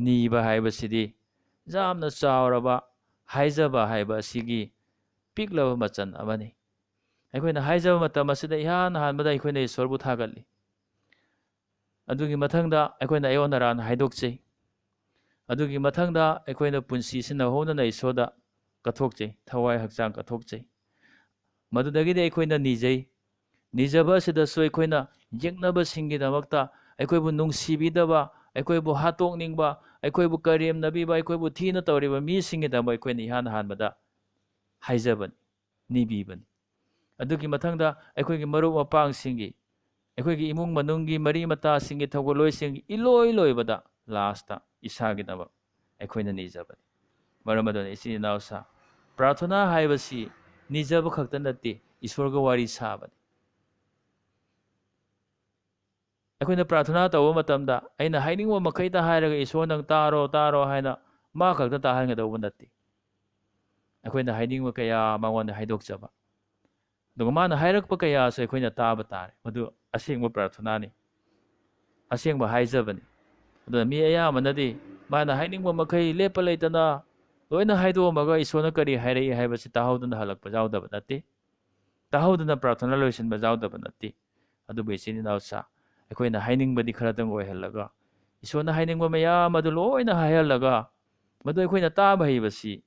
ꯅꯤꯕ ꯍꯥꯏꯕꯁꯤꯗꯤ ꯌꯥꯝꯅ ꯆꯥꯎꯔꯕ ꯍꯥꯏꯖꯕ ꯍꯥꯏꯕ ꯑꯁꯤꯒꯤ ꯄꯤꯛꯂꯕ ꯃꯆꯜ ꯑꯃꯅꯤ꯫ ꯑꯩꯈꯣꯏꯅ ꯍꯥꯏꯖꯕ ꯃꯇꯝ ꯑꯁꯤꯗ ꯏꯍꯥꯟ ꯍꯥꯟꯕꯗ ꯑꯩꯈꯣꯏꯅ ꯏꯁꯣꯔꯕꯨ ꯊꯥꯒꯠꯂꯤ꯫ ꯑꯗꯨꯒꯤ ꯃꯊꯪꯗ ꯑꯩꯈꯣꯏꯅ ꯑꯌꯣꯟ ꯑꯔꯥꯟ ꯍꯥꯏꯗꯣꯛꯆꯩ꯫ ꯑꯗꯨꯒꯤ ꯃꯊꯪꯗ ꯑꯩꯈꯣꯏꯅ ꯄꯨꯟꯁꯤ ꯁꯤꯟꯅꯍꯧꯅꯅ ꯏꯁꯣꯔꯗ ꯀꯠꯊꯣꯛꯆꯩ, ꯊꯋꯥꯏ ꯍꯛꯆꯥꯡ ꯀꯠꯊꯣꯛꯆꯩ꯫ ꯃꯗꯨꯗꯒꯤꯗꯤ ꯑꯩꯈꯣꯏꯅ ꯅꯤꯖꯩ꯫ ꯅꯤꯖꯕ ꯑꯁꯤꯗꯁꯨ ꯑꯩꯈꯣꯏꯅ ꯌꯦꯛꯅꯕꯁꯤꯡꯒꯤꯗꯃꯛꯇ, ꯑꯩꯈꯣꯏꯕꯨ ꯅꯨꯡꯁꯤꯕꯤꯗꯕ, ꯑꯩꯈꯣꯏꯕꯨ ꯍꯥꯠꯇꯣꯛꯅꯤꯡꯕ, ꯑꯩꯈꯣꯏꯕꯨ ꯀꯔꯦꯝꯅꯕꯤꯕ, ꯑꯩꯈꯣꯏꯕꯨ ꯊꯤꯅ ꯇꯧꯔꯤꯕ ꯃꯤꯁꯤꯡꯒꯤꯗꯃꯛ ꯑꯩꯈꯣꯏꯅ ꯏꯍꯥꯟ ꯍꯥꯟꯕꯗ ꯍꯥꯏꯖꯕꯅꯤ, ꯅꯤꯕꯤꯕꯅꯤ꯫ ꯑꯗꯨꯒꯤ ꯃꯊꯪꯗ ꯑꯩꯈꯣꯏꯒꯤ ꯃꯔꯨꯞ ꯃꯄꯥꯡꯁꯤꯡꯒꯤ, ꯑꯩꯈꯣꯏꯒꯤ ꯏꯃꯨꯡ ꯃꯅꯨꯡꯒꯤ ꯃꯔꯤ ꯃꯇꯥꯁꯤꯡꯒꯤ ꯊꯧꯒꯜꯂꯣꯏꯁꯤꯡꯒꯤ ꯏꯂꯣꯏ ꯂꯣꯏꯕꯗ ꯂꯥꯁꯇ ꯏꯁꯥꯒꯤꯗꯃꯛ ꯑꯩꯈꯣꯏꯅ ꯅꯤꯖꯕꯅꯤ꯫ ꯃꯔꯝ ꯑꯗꯨꯅ ꯏꯆꯤꯟ ꯏꯅꯥꯎꯁꯥ, ꯄ꯭ꯔꯥꯔꯊꯅꯥ ꯍꯥꯏꯕꯁꯤ ꯅꯤꯖꯕ ꯈꯛꯇ ꯅꯠꯇꯦ, ꯏꯁꯣꯔꯒ ꯋꯥꯔꯤ ꯁꯥꯕꯅꯤ꯫ ꯑꯩꯈꯣꯏꯅ ꯄ꯭ꯔꯥꯔꯊꯅꯥ ꯇꯧꯕ ꯃꯇꯝꯗ ꯑꯩꯅ ꯍꯥꯏꯅꯤꯡꯕ ꯃꯈꯩꯗ ꯍꯥꯏꯔꯒ, "ꯏꯁꯣꯔ, ꯅꯪ ꯇꯥꯔꯣ, ꯇꯥꯔꯣ" ꯍꯥꯏꯅ ꯃꯥ ꯈꯛꯇ ꯇꯥꯍꯟꯒꯗꯧꯕ ꯅꯠꯇꯦ꯫ ꯑꯩꯈꯣꯏꯅ ꯍꯥꯏꯅꯤꯡꯕ ꯀꯌꯥ ꯃꯉꯣꯟꯗ ꯍꯥꯏꯗꯣꯛꯆꯕ, ꯑꯗꯨꯒ ꯃꯥꯅ ꯍꯥꯏꯔꯛꯄ ꯀꯌꯥꯁꯨ ꯑꯩꯈꯣꯏꯅ ꯇꯥꯕ ꯇꯥꯔꯦ꯫ ꯃꯗꯨ ꯑꯁꯦꯡꯕ ꯄ꯭ꯔꯥꯔꯊꯅꯥꯅꯤ, ꯑꯁꯦꯡꯕ ꯍꯥꯏꯖꯕꯅꯤ꯫ ꯑꯗꯨꯅ ꯃꯤ ꯑꯌꯥꯝꯕꯅꯗꯤ ꯃꯥꯅ ꯍꯥꯏꯅꯤꯡꯕ ꯃꯈꯩ ꯂꯦꯞꯄ ꯂꯩꯇꯅ ꯂꯣꯏꯅ ꯍꯥꯏꯗꯣꯛꯑꯝꯃꯒ ꯏꯁꯣꯔꯅ ꯀꯔꯤ ꯍꯥꯏꯔꯛꯏ ꯍꯥꯏꯕꯁꯤ ꯇꯥꯍꯧꯗꯅ ꯍꯜꯂꯛꯄ ꯌꯥꯎꯗꯕ ꯅꯠꯇꯦ꯫ ꯇꯥꯍꯧꯗꯅ ꯄ꯭ꯔꯥꯔꯊꯅꯥ ꯂꯣꯏꯁꯤꯟꯕ ꯌꯥꯎꯗꯕ ꯅꯠꯇꯦ꯫ ꯑꯗꯨꯕꯨ ꯏꯆꯤꯟ ꯏꯅꯥꯎꯁꯥ, ꯑꯩꯈꯣꯏꯅ ꯍꯥꯏꯅꯤꯡꯕꯗꯤ ꯈꯔꯇꯪ ꯑꯣꯏꯍꯜꯂꯒ, ꯏꯁꯣꯔꯅ ꯍꯥꯏꯅꯤꯡꯕ ꯃꯌꯥꯝ ꯑꯗꯨ ꯂꯣꯏꯅ ꯍꯥꯏꯍꯜꯂꯒ, ꯃꯗꯨ ꯑꯩꯈꯣꯏꯅ ꯇꯥꯕ ꯍꯩꯕꯁꯤ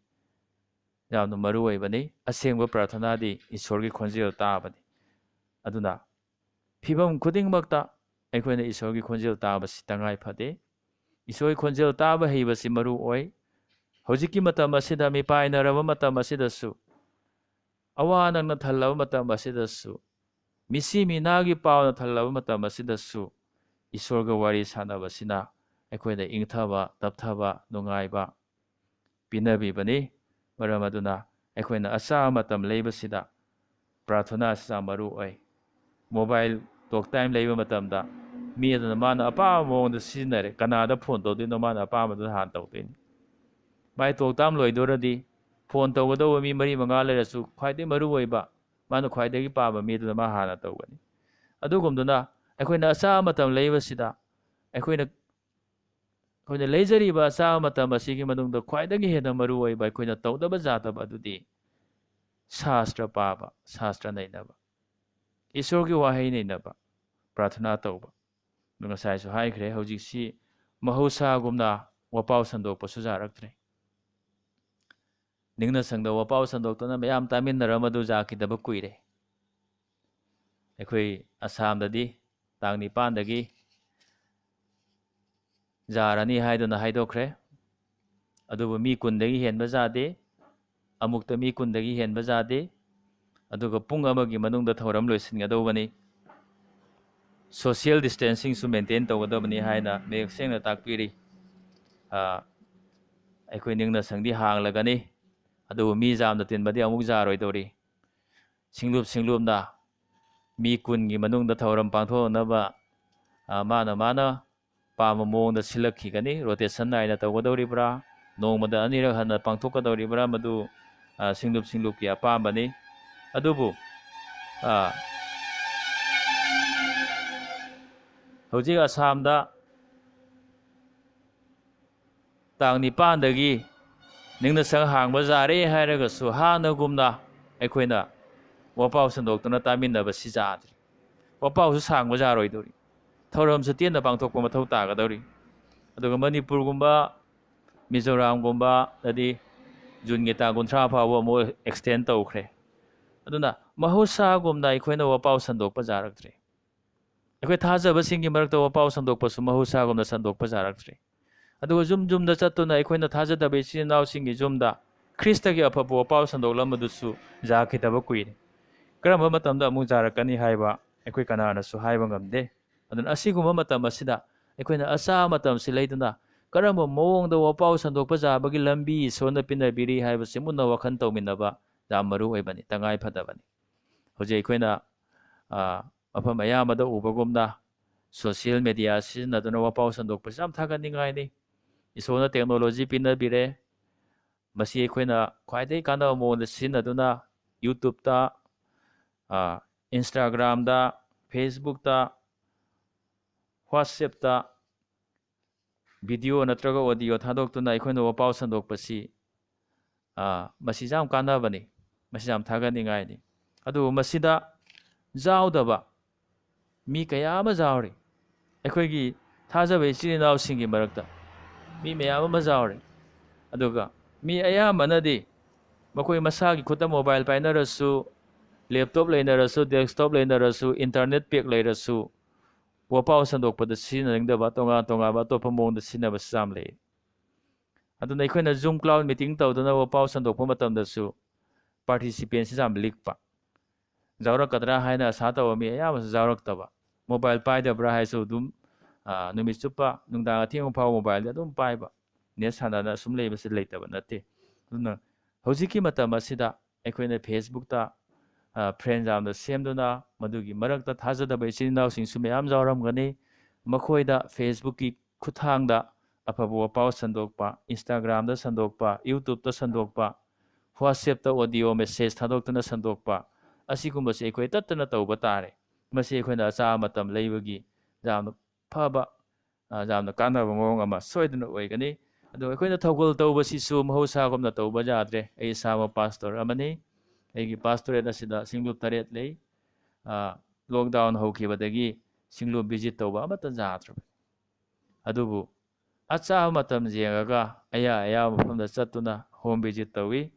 ꯌꯥꯝꯅ ꯃꯔꯨ ꯑꯣꯏꯕꯅꯤ꯫ ꯑꯁꯦꯡꯕ ꯄ꯭ꯔꯥꯔꯊꯅꯥꯗꯤ ꯏꯁꯣꯔꯒꯤ ꯈꯣꯟꯖꯦꯜ ꯇꯥꯕꯅꯤ꯫ ꯑꯗꯨꯅ ꯐꯤꯕꯝ ꯈꯨꯗꯤꯡꯃꯛꯇ ꯑꯩꯈꯣꯏꯅ ꯏꯁꯣꯔꯒꯤ ꯈꯣꯟꯖꯦꯜ ꯇꯥꯕꯁꯤ ꯇꯉꯥꯏ ꯐꯗꯦ꯫ ꯏꯁꯣꯔꯒꯤ ꯈꯣꯟꯖꯦꯜ ꯇꯥꯕ ꯍꯩꯕꯁꯤ ꯃꯔꯨ ꯑꯣꯏ꯫ ꯍꯧꯖꯤꯛꯀꯤ ꯃꯇꯝ ꯑꯁꯤꯗ, ꯃꯤꯄꯥꯏꯅꯔꯕ ꯃꯇꯝ ꯑꯁꯤꯗꯁꯨ, ꯑꯋꯥ ꯅꯪꯅ ꯊꯜꯂꯕ ꯃꯇꯝ ꯑꯁꯤꯗꯁꯨ, ꯃꯤꯁꯤ ꯃꯤꯅꯥꯒꯤ ꯄꯥꯎꯅ ꯊꯜꯂꯕ ꯃꯇꯝ ꯑꯁꯤꯗꯁꯨ, ꯏꯁꯣꯔꯒ ꯋꯥꯔꯤ ꯁꯥꯟꯅꯕꯁꯤꯅ ꯑꯩꯈꯣꯏꯗ ꯏꯪꯊꯕ, ꯇꯞꯊꯕ, ꯅꯨꯡꯉꯥꯏꯕ ꯄꯤꯅꯕꯤꯕꯅꯤ꯫ ꯃꯔꯝ ꯑꯗꯨꯅ ꯑꯩꯈꯣꯏꯅ ꯑꯆꯥꯕ ꯃꯇꯝ ꯂꯩꯕꯁꯤꯗ ꯄ꯭ꯔꯥꯔꯊꯅꯥ ꯑꯁꯤ ꯌꯥꯝ ꯃꯔꯨ ꯑꯣꯏ꯫ ꯃꯣꯕꯥꯏꯜ ꯇꯣꯛ ꯇꯥꯏꯝ ꯂꯩꯕ ꯃꯇꯝꯗ ꯃꯤ ꯑꯗꯨꯅ ꯃꯥꯅ ꯑꯄꯥꯝꯕ ꯃꯑꯣꯡꯗ ꯁꯤꯖꯤꯟꯅꯔꯦ꯫ ꯀꯅꯥꯗ ꯐꯣꯟ ꯇꯧꯗꯣꯏꯅꯣ? ꯃꯥꯅ ꯑꯄꯥꯝꯕꯗꯨꯗ ꯍꯥꯟꯅ ꯇꯧꯗꯣꯏꯅꯤ꯫ ꯃꯥꯏ ꯇꯣꯛ ꯇꯥꯏꯝ ꯂꯣꯏꯗꯣꯔꯗꯤ ꯐꯣꯟ ꯇꯧꯒꯗꯧꯕ ꯃꯤ ꯃꯔꯤ ꯃꯉꯥ ꯂꯩꯔꯁꯨ ꯈ꯭ꯋꯥꯏꯗꯒꯤ ꯃꯔꯨ ꯑꯣꯏꯕ, ꯃꯥꯅ ꯈ꯭ꯋꯥꯏꯗꯒꯤ ꯄꯥꯝꯕ ꯃꯤꯗꯨꯗ ꯃꯥ ꯍꯥꯟꯅ ꯇꯧꯒꯅꯤ꯫ ꯑꯗꯨꯒꯨꯝꯗꯨꯅ ꯑꯩꯈꯣꯏꯅ ꯑꯆꯥꯕ ꯃꯇꯝ ꯂꯩꯕꯁꯤꯗ ꯑꯩꯈꯣꯏꯅ, ꯑꯩꯈꯣꯏꯅ ꯂꯩꯖꯔꯤꯕ ꯑꯆꯥꯕ ꯃꯇꯝ ꯑꯁꯤꯒꯤ ꯃꯅꯨꯡꯗ ꯈ꯭ꯋꯥꯏꯗꯒꯤ ꯍꯦꯟꯅ ꯃꯔꯨ ꯑꯣꯏꯕ ꯑꯩꯈꯣꯏꯅ ꯇꯧꯗꯕ ꯌꯥꯗꯕ ꯑꯗꯨꯗꯤ ꯁꯥꯁꯇ꯭ꯔ ꯄꯥꯕ, ꯁꯥꯁꯇ꯭ꯔ ꯅꯩꯅꯕ, ꯏꯁꯣꯔꯒꯤ ꯋꯥꯍꯩ ꯅꯩꯅꯕ, ꯄ꯭ꯔꯥꯔꯊꯅꯥ ꯇꯧꯕ꯫ ꯑꯗꯨ ꯉꯁꯥꯏꯁꯨ ꯍꯥꯏꯈ꯭ꯔꯦ, ꯍꯧꯖꯤꯛꯁꯤ ꯃꯍꯧꯁꯥꯒꯨꯝꯅ ꯋꯥꯄꯥꯎ ꯁꯟꯗꯣꯛꯄꯁꯨ ꯌꯥꯔꯛꯇ꯭ꯔꯦ꯫ ꯅꯤꯡꯅ ꯁꯪꯗ ꯋꯥꯄꯥꯎ ꯁꯟꯗꯣꯛꯇꯨꯅ ꯃꯌꯥꯝ ꯇꯥꯃꯤꯟꯅꯔꯝꯕꯗꯨ ꯌꯥꯈꯤꯗꯕ ꯀꯨꯏꯔꯦ꯫ ꯑꯩꯈꯣꯏ ꯑꯁꯥꯝꯗꯗꯤ ꯇꯥꯡ ꯅꯤꯄꯥꯟꯗꯒꯤ ꯌꯥꯔꯅꯤ ꯍꯥꯏꯗꯨꯅ ꯍꯥꯏꯗꯣꯛꯈ꯭ꯔꯦ꯫ ꯑꯗꯨꯕꯨ ꯃꯤ ꯀꯨꯟꯗꯒꯤ ꯍꯦꯟꯕ ꯌꯥꯗꯦ꯫ ꯑꯃꯨꯛꯇ ꯃꯤ ꯀꯨꯟꯗꯒꯤ ꯍꯦꯟꯕ ꯌꯥꯗꯦ꯫ ꯑꯗꯨꯒ ꯄꯨꯡ ꯑꯃꯒꯤ ꯃꯅꯨꯡꯗ ꯊꯧꯔꯝ ꯂꯣꯏꯁꯤꯟꯒꯗꯧꯕꯅꯤ꯫ ꯁꯣꯁꯤꯌꯦꯜ ꯗꯤꯁꯇꯦꯟꯁꯤꯡꯁꯨ ꯃꯦꯟꯇꯦꯟ ꯇꯧꯒꯗꯕꯅꯤ ꯍꯥꯏꯅ ꯃꯌꯦꯛ ꯁꯦꯡꯅ ꯇꯥꯛꯄꯤꯔꯤ꯫ ꯑ, ꯑꯩꯈꯣꯏ ꯅꯤꯡꯅ ꯁꯪꯗꯤ ꯍꯥꯡꯂꯒꯅꯤ, ꯑꯗꯨꯕꯨ ꯃꯤ ꯌꯥꯝꯅ ꯇꯤꯟꯕꯗꯤ ꯑꯃꯨꯛ ꯌꯥꯔꯣꯏꯗꯧꯔꯤ꯫ ꯁꯤꯡꯂꯨꯞ ꯁꯤꯡꯂꯨꯞꯅ ꯃꯤ ꯀꯨꯟꯒꯤ ꯃꯅꯨꯡꯗ ꯊꯧꯔꯝ ꯄꯥꯡꯊꯣꯛꯅꯕ, ꯑ, ꯃꯥꯅ ꯃꯥꯅ ꯄꯥꯝꯕ ꯃꯑꯣꯡꯗ ꯁꯤꯜꯂꯛꯈꯤꯒꯅꯤ꯫ ꯔꯣꯇꯦꯁꯟ ꯅꯥꯏꯅ ꯇꯧꯒꯗꯧꯔꯤꯕ꯭ꯔꯥ, ꯅꯣꯡꯃꯗ ꯑꯅꯤꯔꯛ ꯍꯟꯅ ꯄꯥꯡꯊꯣꯛꯀꯗꯧꯔꯤꯕ꯭ꯔꯥ, ꯃꯗꯨ, ꯑ, ꯁꯤꯡꯂꯨꯞ ꯁꯤꯡꯂꯨꯞꯀꯤ ꯑꯄꯥꯝꯕꯅꯤ꯫ ꯑꯗꯨꯕꯨ, ꯑ, ꯍꯧꯖꯤꯛ ꯑꯁꯥꯝꯗ ꯇꯥꯡ ꯅꯤꯄꯥꯟꯗꯒꯤ ꯅꯤꯡꯅ ꯁꯪ ꯍꯥꯡꯕ ꯌꯥꯔꯦ ꯍꯥꯏꯔꯒꯁꯨ ꯍꯥꯟꯅꯒꯨꯝꯅ ꯑꯩꯈꯣꯏꯅ ꯋꯥꯄꯥꯎ ꯁꯟꯗꯣꯛꯇꯨꯅ ꯇꯥꯃꯤꯟꯅꯕꯁꯤ ꯌꯥꯗ꯭ꯔꯤ꯫ ꯋꯥꯄꯥꯎꯁꯨ ꯁꯥꯡꯕ ꯌꯥꯔꯣꯏꯗꯧꯔꯤ꯫ ꯊꯧꯔꯝꯁꯨ ꯇꯦꯟꯅ ꯄꯥꯡꯊꯣꯛꯄ ꯃꯊꯧ ꯇꯥꯒꯗꯧꯔꯤ꯫ ꯑꯗꯨꯒ ꯃꯅꯤꯄꯨꯔꯒꯨꯝꯕ, ꯃꯤꯖꯣꯔꯥꯝꯒꯨꯝꯕꯗꯗꯤ ꯖꯨꯟꯒꯤ ꯇꯥꯡ ꯀꯨꯟꯊ꯭ꯔꯥ ꯐꯥꯎꯕ ꯑꯃꯨꯛ ꯑꯦꯛꯁꯇꯦꯟ ꯇꯧꯈ꯭ꯔꯦ꯫ ꯑꯗꯨꯅ ꯃꯍꯧꯁꯥꯒꯨꯝꯅ ꯑꯩꯈꯣꯏꯅ ꯋꯥꯄꯥꯎ ꯁꯟꯗꯣꯛꯄ ꯌꯥꯔꯛꯇ꯭ꯔꯦ꯫ ꯑꯩꯈꯣꯏ ꯊꯥꯖꯕꯁꯤꯡꯒꯤ ꯃꯔꯛꯇ ꯋꯥꯄꯥꯎ ꯁꯟꯗꯣꯛꯄꯁꯨ ꯃꯍꯧꯁꯥꯒꯨꯝꯅ ꯁꯟꯗꯣꯛꯄ ꯌꯥꯔꯛꯇ꯭ꯔꯦ꯫ ꯑꯗꯨꯒ ꯌꯨꯝ ꯌꯨꯝꯗ ꯆꯠꯇꯨꯅ ꯑꯩꯈꯣꯏꯅ ꯊꯥꯖꯗꯕ ꯏꯆꯤꯟ ꯏꯅꯥꯎꯁꯤꯡꯒꯤ ꯌꯨꯝꯗ ꯈ꯭ꯔꯤꯁꯇꯒꯤ ꯑꯐꯕ ꯋꯥꯄꯥꯎ ꯁꯟꯗꯣꯛꯂꯝꯕꯗꯨꯁꯨ ꯌꯥꯈꯤꯗꯕ ꯀꯨꯏꯔꯦ꯫ ꯀꯔꯝꯕ ꯃꯇꯝꯗ ꯑꯃꯨꯛ ꯌꯥꯔꯛꯀꯅꯤ ꯍꯥꯏꯕ ꯑꯩꯈꯣꯏ ꯀꯅꯥꯅꯁꯨ ꯍꯥꯏꯕ ꯉꯝꯗꯦ꯫ ꯑꯗꯨꯅ ꯑꯁꯤꯒꯨꯝꯕ ꯃꯇꯝ ꯑꯁꯤꯗ ꯑꯩꯈꯣꯏꯅ ꯑꯆꯥ ꯃꯇꯝꯁꯤ ꯂꯩꯗꯨꯅ ꯀꯔꯝꯕ ꯃꯑꯣꯡꯗ ꯋꯥꯄꯥꯎ ꯁꯟꯗꯣꯛꯄ ꯌꯥꯕꯒꯤ ꯂꯝꯕꯤ ꯏꯁꯣꯔꯅ ꯄꯤꯅꯕꯤꯔꯤ ꯍꯥꯏꯕꯁꯤ ꯃꯨꯟꯅ ꯋꯥꯈꯜ ꯇꯧꯃꯤꯟꯅꯕ ꯌꯥꯝ ꯃꯔꯨ ꯑꯣꯏꯕꯅꯤ, ꯇꯉꯥꯏ ꯐꯗꯕꯅꯤ꯫ ꯍꯧꯖꯤꯛ ꯑꯩꯈꯣꯏꯅ, ꯑ, ꯃꯐꯝ ꯑꯌꯥꯝꯕꯗ ꯎꯕꯒꯨꯝꯅ social media ꯁꯤꯖꯤꯟꯅꯗꯨꯅ ꯋꯥꯄꯥꯎ ꯁꯟꯗꯣꯛꯄꯁꯤ ꯌꯥꯝ ꯊꯥꯒꯠꯅꯤꯡꯉꯥꯏꯅꯤ꯫ ꯏꯁꯣꯔꯅ technology ꯄꯤꯅꯕꯤꯔꯦ꯫ ꯃꯁꯤ ꯑꯩꯈꯣꯏꯅ ꯈ꯭ꯋꯥꯏꯗꯒꯤ ꯀꯥꯟꯅꯕ ꯃꯑꯣꯡꯗ ꯁꯤꯖꯤꯟꯅꯗꯨꯅ YouTubeꯇ, ꯑ, Instagramꯗ, Facebookꯇ, WhatsAppꯇ video ꯅꯠꯇ꯭ꯔꯒ audio ꯊꯥꯗꯣꯛꯇꯨꯅ ꯑꯩꯈꯣꯏꯅ ꯋꯥꯄꯥꯎ ꯁꯟꯗꯣꯛꯄꯁꯤ, ꯑ, ꯃꯁꯤ ꯌꯥꯝ ꯀꯥꯟꯅꯕꯅꯤ꯫ ꯃꯁꯤ ꯌꯥꯝ ꯊꯥꯒꯠꯅꯤꯡꯉꯥꯏꯅꯤ꯫ ꯑꯗꯨꯕꯨ ꯃꯁꯤꯗ ꯌꯥꯎꯗꯕ ꯃꯤ ꯀꯌꯥ ꯑꯃ ꯌꯥꯎꯔꯤ꯫ ꯑꯩꯈꯣꯏꯒꯤ ꯊꯥꯖꯕ ꯏꯆꯤꯜ ꯏꯅꯥꯎꯁꯤꯡꯒꯤ ꯃꯔꯛꯇ ꯃꯤ ꯃꯌꯥꯝ ꯑꯃ ꯌꯥꯎꯔꯤ꯫ ꯑꯗꯨꯒ ꯃꯤ ꯑꯌꯥꯝꯕꯅꯗꯤ ꯃꯈꯣꯏ ꯃꯁꯥꯒꯤ ꯈꯨꯠꯇ mobile ꯄꯥꯏꯅꯔꯁꯨ, laptop ꯂꯩꯅꯔꯁꯨ, desktop ꯂꯩꯅꯔꯁꯨ, internet pack ꯂꯩꯔꯁꯨ, ꯋꯥꯄꯥꯎ ꯁꯟꯗꯣꯛꯄꯗ ꯁꯤꯖꯤꯟꯅꯅꯤꯡꯗꯕ, ꯇꯣꯉꯥꯟ ꯇꯣꯉꯥꯟꯕ ꯑꯇꯣꯞꯄ ꯃꯑꯣꯡꯗ ꯁꯤꯖꯤꯟꯅꯕꯁꯨ ꯌꯥꯝ ꯂꯩ꯫ ꯑꯗꯨꯅ ꯑꯩꯈꯣꯏꯅ Zoom cloud meeting ꯇꯧꯗꯨꯅ ꯋꯥꯄꯥꯎ ꯁꯟꯗꯣꯛꯄ ꯃꯇꯝꯗꯁꯨ participantꯁꯤ ꯌꯥꯝ ꯂꯤꯛꯄ꯫ ꯌꯥꯎꯔꯛꯀꯗ꯭ꯔꯥ ꯍꯥꯏꯅ ꯑꯁꯥ ꯇꯧꯕ ꯃꯤ ꯑꯌꯥꯝꯕꯁꯨ ꯌꯥꯎꯔꯛꯇꯕ꯫ Mobile ꯄꯥꯏꯗꯕ꯭ꯔꯥ ꯍꯥꯏꯁꯨ ꯑꯗꯨꯝ, ꯑ, ꯅꯨꯃꯤꯠ ꯆꯨꯞꯄ ꯅꯨꯡꯗꯥꯡ ꯑꯊꯦꯡꯕ ꯐꯥꯎꯕ mobileꯗ ꯑꯗꯨꯝ ꯄꯥꯏꯕ꯫ Net ꯁꯥꯟꯅꯅ ꯁꯨꯝ ꯂꯩꯕꯁꯤ ꯂꯩꯇꯕ ꯅꯠꯇꯦ꯫ ꯑꯗꯨꯅ ꯍꯧꯖꯤꯛꯀꯤ ꯃꯇꯝ ꯑꯁꯤꯗ ꯑꯩꯈꯣꯏꯅ Facebookꯇ, ꯑ, friend ꯌꯥꯝꯅ ꯁꯦꯝꯗꯨꯅ ꯃꯗꯨꯒꯤ ꯃꯔꯛꯇ ꯊꯥꯖꯗꯕ ꯏꯆꯤꯟ ꯏꯅꯥꯎꯁꯤꯡꯁꯨ ꯃꯌꯥꯝ ꯌꯥꯎꯔꯝꯒꯅꯤ꯫ ꯃꯈꯣꯏꯗ Facebookꯀꯤ ꯈꯨꯠꯊꯥꯡꯗ ꯑꯐꯕ ꯋꯥꯄꯥꯎ ꯁꯟꯗꯣꯛꯄ, Instagramꯗ ꯁꯟꯗꯣꯛꯄ, YouTubeꯇ ꯁꯟꯗꯣꯛꯄ, WhatsAppꯇ audio message ꯊꯥꯗꯣꯛꯇꯨꯅ ꯁꯟꯗꯣꯛꯄ, ꯑꯁꯤꯒꯨꯝꯕꯁꯤ ꯑꯩꯈꯣꯏ ꯇꯠꯇꯅ ꯇꯧꯕ ꯇꯥꯔꯦ꯫ ꯃꯁꯤ ꯑꯩꯈꯣꯏꯅ ꯑꯆꯥ ꯃꯇꯝ ꯂꯩꯕꯒꯤ ꯌꯥꯝꯅ ꯐꯕ, ꯑ, ꯌꯥꯝꯅ ꯀꯥꯟꯅꯕ ꯃꯑꯣꯡ ꯑꯃ ꯁꯣꯏꯗꯅ ꯑꯣꯏꯒꯅꯤ꯫ ꯑꯗꯣ ꯑꯩꯈꯣꯏꯅ ꯊꯧꯒꯜ ꯇꯧꯕꯁꯤꯁꯨ ꯃꯍꯧꯁꯥꯒꯨꯝꯅ ꯇꯧꯕ ꯌꯥꯗ꯭ꯔꯦ꯫ ꯑꯩ ꯏꯁꯥꯃꯛ ꯄꯥꯁꯇꯣꯔ ꯑꯃꯅꯤ꯫ ꯑꯩꯒꯤ ꯄꯥꯁꯇꯣꯔꯦꯠ ꯑꯁꯤꯗ ꯁꯤꯡꯂꯨꯞ ꯇꯔꯦꯠ ꯂꯩ꯫ ꯂꯣꯛꯗꯥꯎꯟ ꯍꯧꯈꯤꯕꯗꯒꯤ ꯁꯤꯡꯂꯨꯞ ꯚꯤꯖꯤꯠ ꯇꯧꯕ ꯑꯃꯠꯇ ꯌꯥꯗ꯭ꯔꯕꯅꯤ꯫ ꯑꯗꯨꯕꯨ ꯑꯆꯥꯕ ꯃꯇꯝ ꯌꯦꯡꯉꯒ ꯑꯌꯥ ꯑꯌꯥꯕ ꯃꯐꯝꯗ ꯆꯠꯇꯨꯅ ꯍꯣꯝ ꯚꯤꯖꯤꯠ ꯇꯧꯏ꯫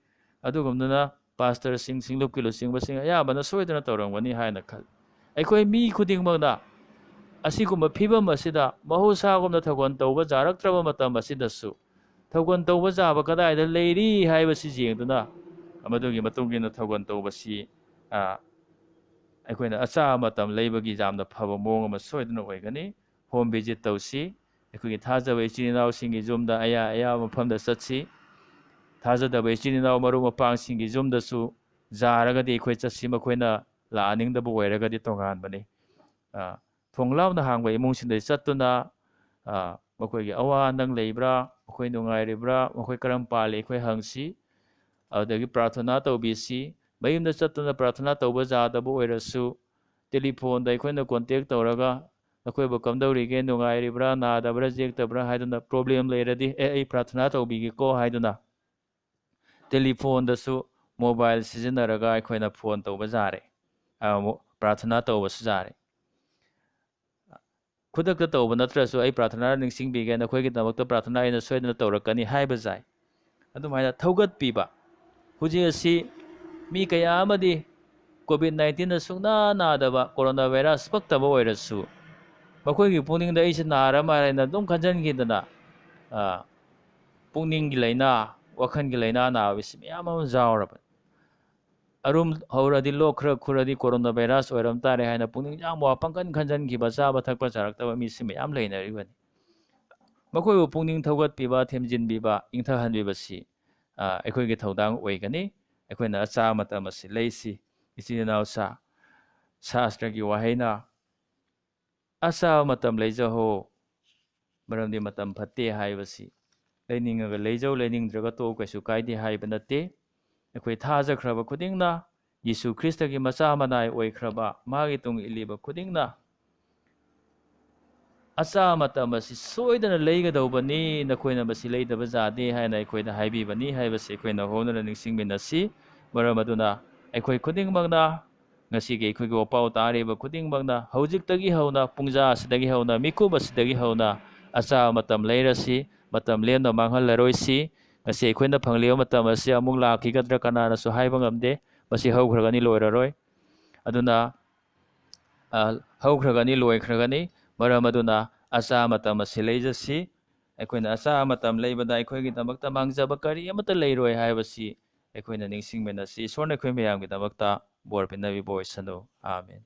ꯑꯗꯨꯒꯨꯝꯗꯨꯅ ꯄꯥꯁꯇꯔꯁꯤꯡ, ꯁꯤꯡꯂꯨꯞꯀꯤ ꯂꯨꯆꯤꯡꯕꯁꯤꯡ ꯑꯌꯥꯝꯕꯅ ꯁꯣꯏꯗꯅ ꯇꯧꯔꯝꯒꯅꯤ ꯍꯥꯏꯅ ꯈꯜꯂꯤ꯫ ꯑꯩꯈꯣꯏ ꯃꯤ ꯈꯨꯗꯤꯡꯃꯛꯅ ꯑꯁꯤꯒꯨꯝꯕ ꯐꯤꯕꯝ ꯑꯁꯤꯗ ꯃꯍꯧꯁꯥꯒꯨꯝꯅ ꯊꯧꯒꯜ ꯇꯧꯕ ꯌꯥꯔꯛꯇ꯭ꯔꯕ ꯃꯇꯝ ꯑꯁꯤꯗꯁꯨ ꯊꯧꯒꯜ ꯇꯧꯕ ꯌꯥꯕ ꯀꯗꯥꯏꯗ ꯂꯩꯔꯤ ꯍꯥꯏꯕꯁꯤ ꯌꯦꯡꯗꯨꯅ ꯃꯗꯨꯒꯤ ꯃꯇꯨꯡ ꯏꯟꯅ ꯊꯧꯒꯜ ꯇꯧꯕꯁꯤ, ꯑ, ꯑꯩꯈꯣꯏꯅ ꯑꯆꯥꯕ ꯃꯇꯝ ꯂꯩꯕꯒꯤ ꯌꯥꯝꯅ ꯐꯕ ꯃꯑꯣꯡ ꯑꯃ ꯁꯣꯏꯗꯅ ꯑꯣꯏꯒꯅꯤ꯫ ꯍꯣꯝ ꯚꯤꯖꯤꯠ ꯇꯧꯁꯤ꯫ ꯑꯩꯈꯣꯏꯒꯤ ꯊꯥꯖꯕ ꯏꯆꯤꯟ ꯏꯅꯥꯎꯁꯤꯡꯒꯤ ꯌꯨꯝꯗ ꯑꯌꯥ ꯑꯌꯥꯕ ꯃꯐꯝꯗ ꯆꯠꯁꯤ꯫ ꯊꯥꯖꯗꯕ ꯏꯆꯤꯟ ꯏꯅꯥꯎ ꯃꯔꯨꯞ ꯃꯄꯥꯡꯁꯤꯡꯒꯤ ꯌꯨꯝꯗꯁꯨ ꯌꯥꯔꯒꯗꯤ ꯑꯩꯈꯣꯏ ꯆꯠꯁꯤ꯫ ꯃꯈꯣꯏꯅ ꯂꯥꯛꯍꯟꯅꯤꯡꯗꯕ ꯑꯣꯏꯔꯒꯗꯤ ꯇꯣꯉꯥꯟꯕꯅꯤ꯫ ꯑ, ꯊꯣꯡ ꯂꯥꯎꯅ ꯍꯥꯡꯕ ꯏꯃꯨꯡꯁꯤꯡꯗ ꯆꯠꯇꯨꯅ, ꯑ, ꯃꯈꯣꯏꯒꯤ ꯑꯋꯥ ꯑꯅꯪ ꯂꯩꯕ꯭ꯔꯥ, ꯃꯈꯣꯏ ꯅꯨꯡꯉꯥꯏꯔꯤꯕ꯭ꯔꯥ, ꯃꯈꯣꯏ ꯀꯔꯝ ꯄꯥꯜꯂꯤ ꯑꯩꯈꯣꯏ ꯍꯪꯁꯤ꯫ ꯑꯗꯨꯗꯒꯤ ꯄ꯭ꯔꯥꯔꯊꯅꯥ ꯇꯧꯕꯤꯁꯤ꯫ ꯃꯌꯨꯝꯗ ꯆꯠꯇꯨꯅ ꯄ꯭ꯔꯥꯔꯊꯅꯥ ꯇꯧꯕ ꯌꯥꯗꯕ ꯑꯣꯏꯔꯁꯨ ꯇꯦꯂꯤꯐꯣꯟꯗ ꯑꯩꯈꯣꯏꯅ ꯀꯣꯟꯇꯦꯛ ꯇꯧꯔꯒ ꯅꯈꯣꯏꯕꯨ ꯀꯝꯗꯧꯔꯤꯒꯦ, ꯅꯨꯡꯉꯥꯏꯔꯤꯕ꯭ꯔꯥ, ꯅꯥꯗꯕ꯭ꯔꯥ, ꯌꯦꯛꯇꯕ꯭ꯔꯥ ꯍꯥꯏꯗꯨꯅ, ꯄ꯭ꯔꯣꯕ꯭ꯂꯦꯝ ꯂꯩꯔꯗꯤ "ꯑꯦ, ꯑꯩ ꯄ꯭ꯔꯥꯔꯊꯅꯥ ꯇꯧꯕꯤꯒꯦꯀꯣ" ꯍꯥꯏꯗꯨꯅ ꯇꯦꯂꯤꯐꯣꯟꯗꯁꯨ ꯃꯣꯕꯥꯏꯜ ꯁꯤꯖꯤꯟꯅꯔꯒ ꯑꯩꯈꯣꯏꯅ ꯐꯣꯟ ꯇꯧꯕ ꯌꯥꯔꯦ꯫ ꯑ, ꯃꯣ-, ꯄ꯭ꯔꯥꯔꯊꯅꯥ ꯇꯧꯕꯁꯨ ꯌꯥꯔꯦ꯫ ꯈꯨꯗꯛꯇ ꯇꯧꯕ ꯅꯠꯇ꯭ꯔꯁꯨ "ꯑꯩ ꯄ꯭ꯔꯥꯔꯊꯅꯥ ꯅꯤꯡꯁꯤꯡꯕꯤꯒꯦ, ꯅꯈꯣꯏꯒꯤꯗꯃꯛꯇ ꯄ꯭ꯔꯥꯔꯊꯅꯥ ꯑꯩꯅ ꯁꯣꯏꯗꯅ ꯇꯧꯔꯛꯀꯅꯤ" ꯍꯥꯏꯕ ꯌꯥꯏ꯫ ꯑꯗꯨꯃꯥꯏꯅ ꯊꯧꯒꯠꯄꯤꯕ꯫ ꯍꯧꯖꯤꯛ ꯑꯁꯤ ꯃꯤ ꯀꯌꯥ ꯑꯃꯗꯤ ꯀꯣꯚꯤꯗ ꯅꯥꯏꯟꯇꯤꯟꯅ ꯁꯨꯡꯅꯥ ꯅꯥꯗꯕ, ꯀꯣꯔꯣꯅꯥ ꯚꯥꯏꯔꯁ ꯄꯛꯇꯕ ꯑꯣꯏꯔꯁꯨ ꯃꯈꯣꯏꯒꯤ ꯄꯨꯛꯅꯤꯡꯗ "ꯑꯩꯁꯦ ꯅꯥꯔ ꯃꯥꯜꯂꯦꯅ" ꯑꯗꯨꯝ ꯈꯟꯖꯟꯈꯤꯗꯅ, ꯑ, ꯄꯨꯛꯅꯤꯡꯒꯤ ꯂꯥꯏꯅꯥ, ꯋꯥꯈꯜꯒꯤ ꯂꯥꯏꯅꯥ ꯅꯥꯕꯁꯤ ꯃꯌꯥꯝ ꯑꯃ ꯌꯥꯎꯔꯕꯅꯤ꯫ ꯑꯔꯨꯝ ꯍꯧꯔꯗꯤ, ꯂꯣꯛ ꯈꯔ ꯈꯨꯔꯗꯤ ꯀꯣꯔꯣꯅꯥ ꯚꯥꯏꯔꯁ ꯑꯣꯏꯔꯝ ꯇꯥꯔꯦ ꯍꯥꯏꯅ ꯄꯨꯛꯅꯤꯡ ꯌꯥꯝ ꯋꯥ ꯄꯪꯀꯟ ꯈꯟꯖꯟꯈꯤꯕ, ꯆꯥꯕ ꯊꯛꯄ ꯆꯥꯔꯛꯇꯕ ꯃꯤꯁꯤ ꯃꯌꯥꯝ ꯂꯩꯅꯔꯤꯕꯅꯤ꯫ ꯃꯈꯣꯏꯕꯨ ꯄꯨꯛꯅꯤꯡ ꯊꯧꯒꯠꯄꯤꯕ, ꯊꯦꯝꯖꯤꯟꯕꯤꯕ, ꯏꯪꯊꯍꯟꯕꯤꯕꯁꯤ, ꯑ, ꯑꯩꯈꯣꯏꯒꯤ ꯊꯧꯗꯥꯡ ꯑꯣꯏꯒꯅꯤ꯫ ꯑꯩꯈꯣꯏꯅ ꯑꯆꯥ ꯃꯇꯝ ꯑꯁꯤ ꯂꯩꯁꯤ꯫ ꯏꯆꯤꯟ ꯏꯅꯥꯎ ꯁꯥ-, ꯁꯥꯁꯇ꯭ꯔꯒꯤ ꯋꯥꯍꯩꯅ "ꯑꯆꯥꯕ ꯃꯇꯝ ꯂꯩꯖꯍꯧ, ꯃꯔꯝꯗꯤ ꯃꯇꯝ ꯐꯠꯇꯦ" ꯍꯥꯏꯕꯁꯤ ꯂꯩꯅꯤꯡꯉꯒ ꯂꯩꯖꯧ, ꯂꯩꯅꯤꯡꯗ꯭ꯔꯒ ꯇꯣꯛꯎ, ꯀꯩꯁꯨ ꯀꯥꯏꯗꯦ ꯍꯥꯏꯕ ꯅꯠꯇꯦ꯫ ꯑꯩꯈꯣꯏ ꯊꯥꯖꯈ꯭ꯔꯕ ꯈꯨꯗꯤꯡꯅ, ꯌꯤꯁꯨ ꯈ꯭ꯔꯤꯁꯇꯒꯤ ꯃꯆꯥ ꯃꯅꯥꯏ ꯑꯣꯏꯈ꯭ꯔꯕ, ꯃꯥꯒꯤ ꯇꯨꯡ ꯏꯜꯂꯤꯕ ꯈꯨꯗꯤꯡꯅ ꯑꯆꯥ ꯃꯇꯝ ꯑꯁꯤ ꯁꯣꯏꯗꯅ ꯂꯩꯒꯗꯧꯕꯅꯤ, ꯅꯈꯣꯏꯅ ꯃꯁꯤ ꯂꯩꯗꯕ ꯌꯥꯗꯦ ꯍꯥꯏꯅ ꯑꯩꯈꯣꯏꯗ ꯍꯥꯏꯕꯤꯕꯅꯤ ꯍꯥꯏꯕꯁꯤ ꯑꯩꯈꯣꯏꯅ ꯍꯧꯅꯅ ꯅꯤꯡꯁꯤꯡꯃꯤꯟꯅꯁꯤ꯫ ꯃꯔꯝ ꯑꯗꯨꯅ ꯑꯩꯈꯣꯏ ꯈꯨꯗꯤꯡꯃꯛꯅ, ꯉꯁꯤꯒꯤ ꯑꯩꯈꯣꯏꯒꯤ ꯋꯥꯄꯥꯎ ꯇꯥꯔꯤꯕ ꯈꯨꯗꯤꯡꯃꯛꯅ, ꯍꯧꯖꯤꯛꯇꯒꯤ ꯍꯧꯅ, ꯄꯨꯡꯖꯥ ꯑꯁꯤꯗꯒꯤ ꯍꯧꯅ, ꯃꯤꯀꯨꯞ ꯑꯁꯤꯗꯒꯤ ꯍꯧꯅ ꯑꯆꯥ ꯃꯇꯝ ꯂꯩꯔꯁꯤ, ꯃꯇꯝ ꯂꯦꯝꯅ ꯃꯥꯡꯍꯜꯂꯔꯣꯏꯁꯤ꯫ ꯉꯁꯤ ꯑꯩꯈꯣꯏꯅ ꯐꯪꯂꯤꯕ ꯃꯇꯝ ꯑꯁꯤ ꯑꯃꯨꯛ ꯂꯥꯛꯈꯤꯒꯗ꯭ꯔꯥ ꯀꯅꯥꯅꯁꯨ ꯍꯥꯏꯕ ꯉꯝꯗꯦ꯫ ꯃꯁꯤ ꯍꯧꯈ꯭ꯔꯒꯅꯤ, ꯂꯣꯏꯔꯔꯣꯏ꯫ ꯑꯗꯨꯅ, ꯑ, ꯍꯧꯈ꯭ꯔꯒꯅꯤ, ꯂꯣꯏꯈ꯭ꯔꯒꯅꯤ꯫ ꯃꯔꯝ ꯑꯗꯨꯅ ꯑꯆꯥ ꯃꯇꯝ ꯑꯁꯤ ꯂꯩꯖꯁꯤ꯫ ꯑꯩꯈꯣꯏꯅ ꯑꯆꯥ ꯃꯇꯝ ꯂꯩꯕꯗ ꯑꯩꯈꯣꯏꯒꯤꯗꯃꯛꯇ ꯃꯥꯡꯖꯕ ꯀꯔꯤ ꯑꯃꯠꯇ ꯂꯩꯔꯣꯏ ꯍꯥꯏꯕꯁꯤ ꯑꯩꯈꯣꯏꯅ ꯅꯤꯡꯁꯤꯡꯃꯤꯟꯅꯁꯤ꯫ ꯏꯁꯣꯔꯅ ꯑꯩꯈꯣꯏ ꯃꯌꯥꯝꯒꯤꯗꯃꯛꯇ ꯕꯣꯔ ꯄꯤꯅꯕꯤꯕ ꯑꯣꯏꯁꯅꯨ꯫ ꯑꯥꯃꯦꯟ꯫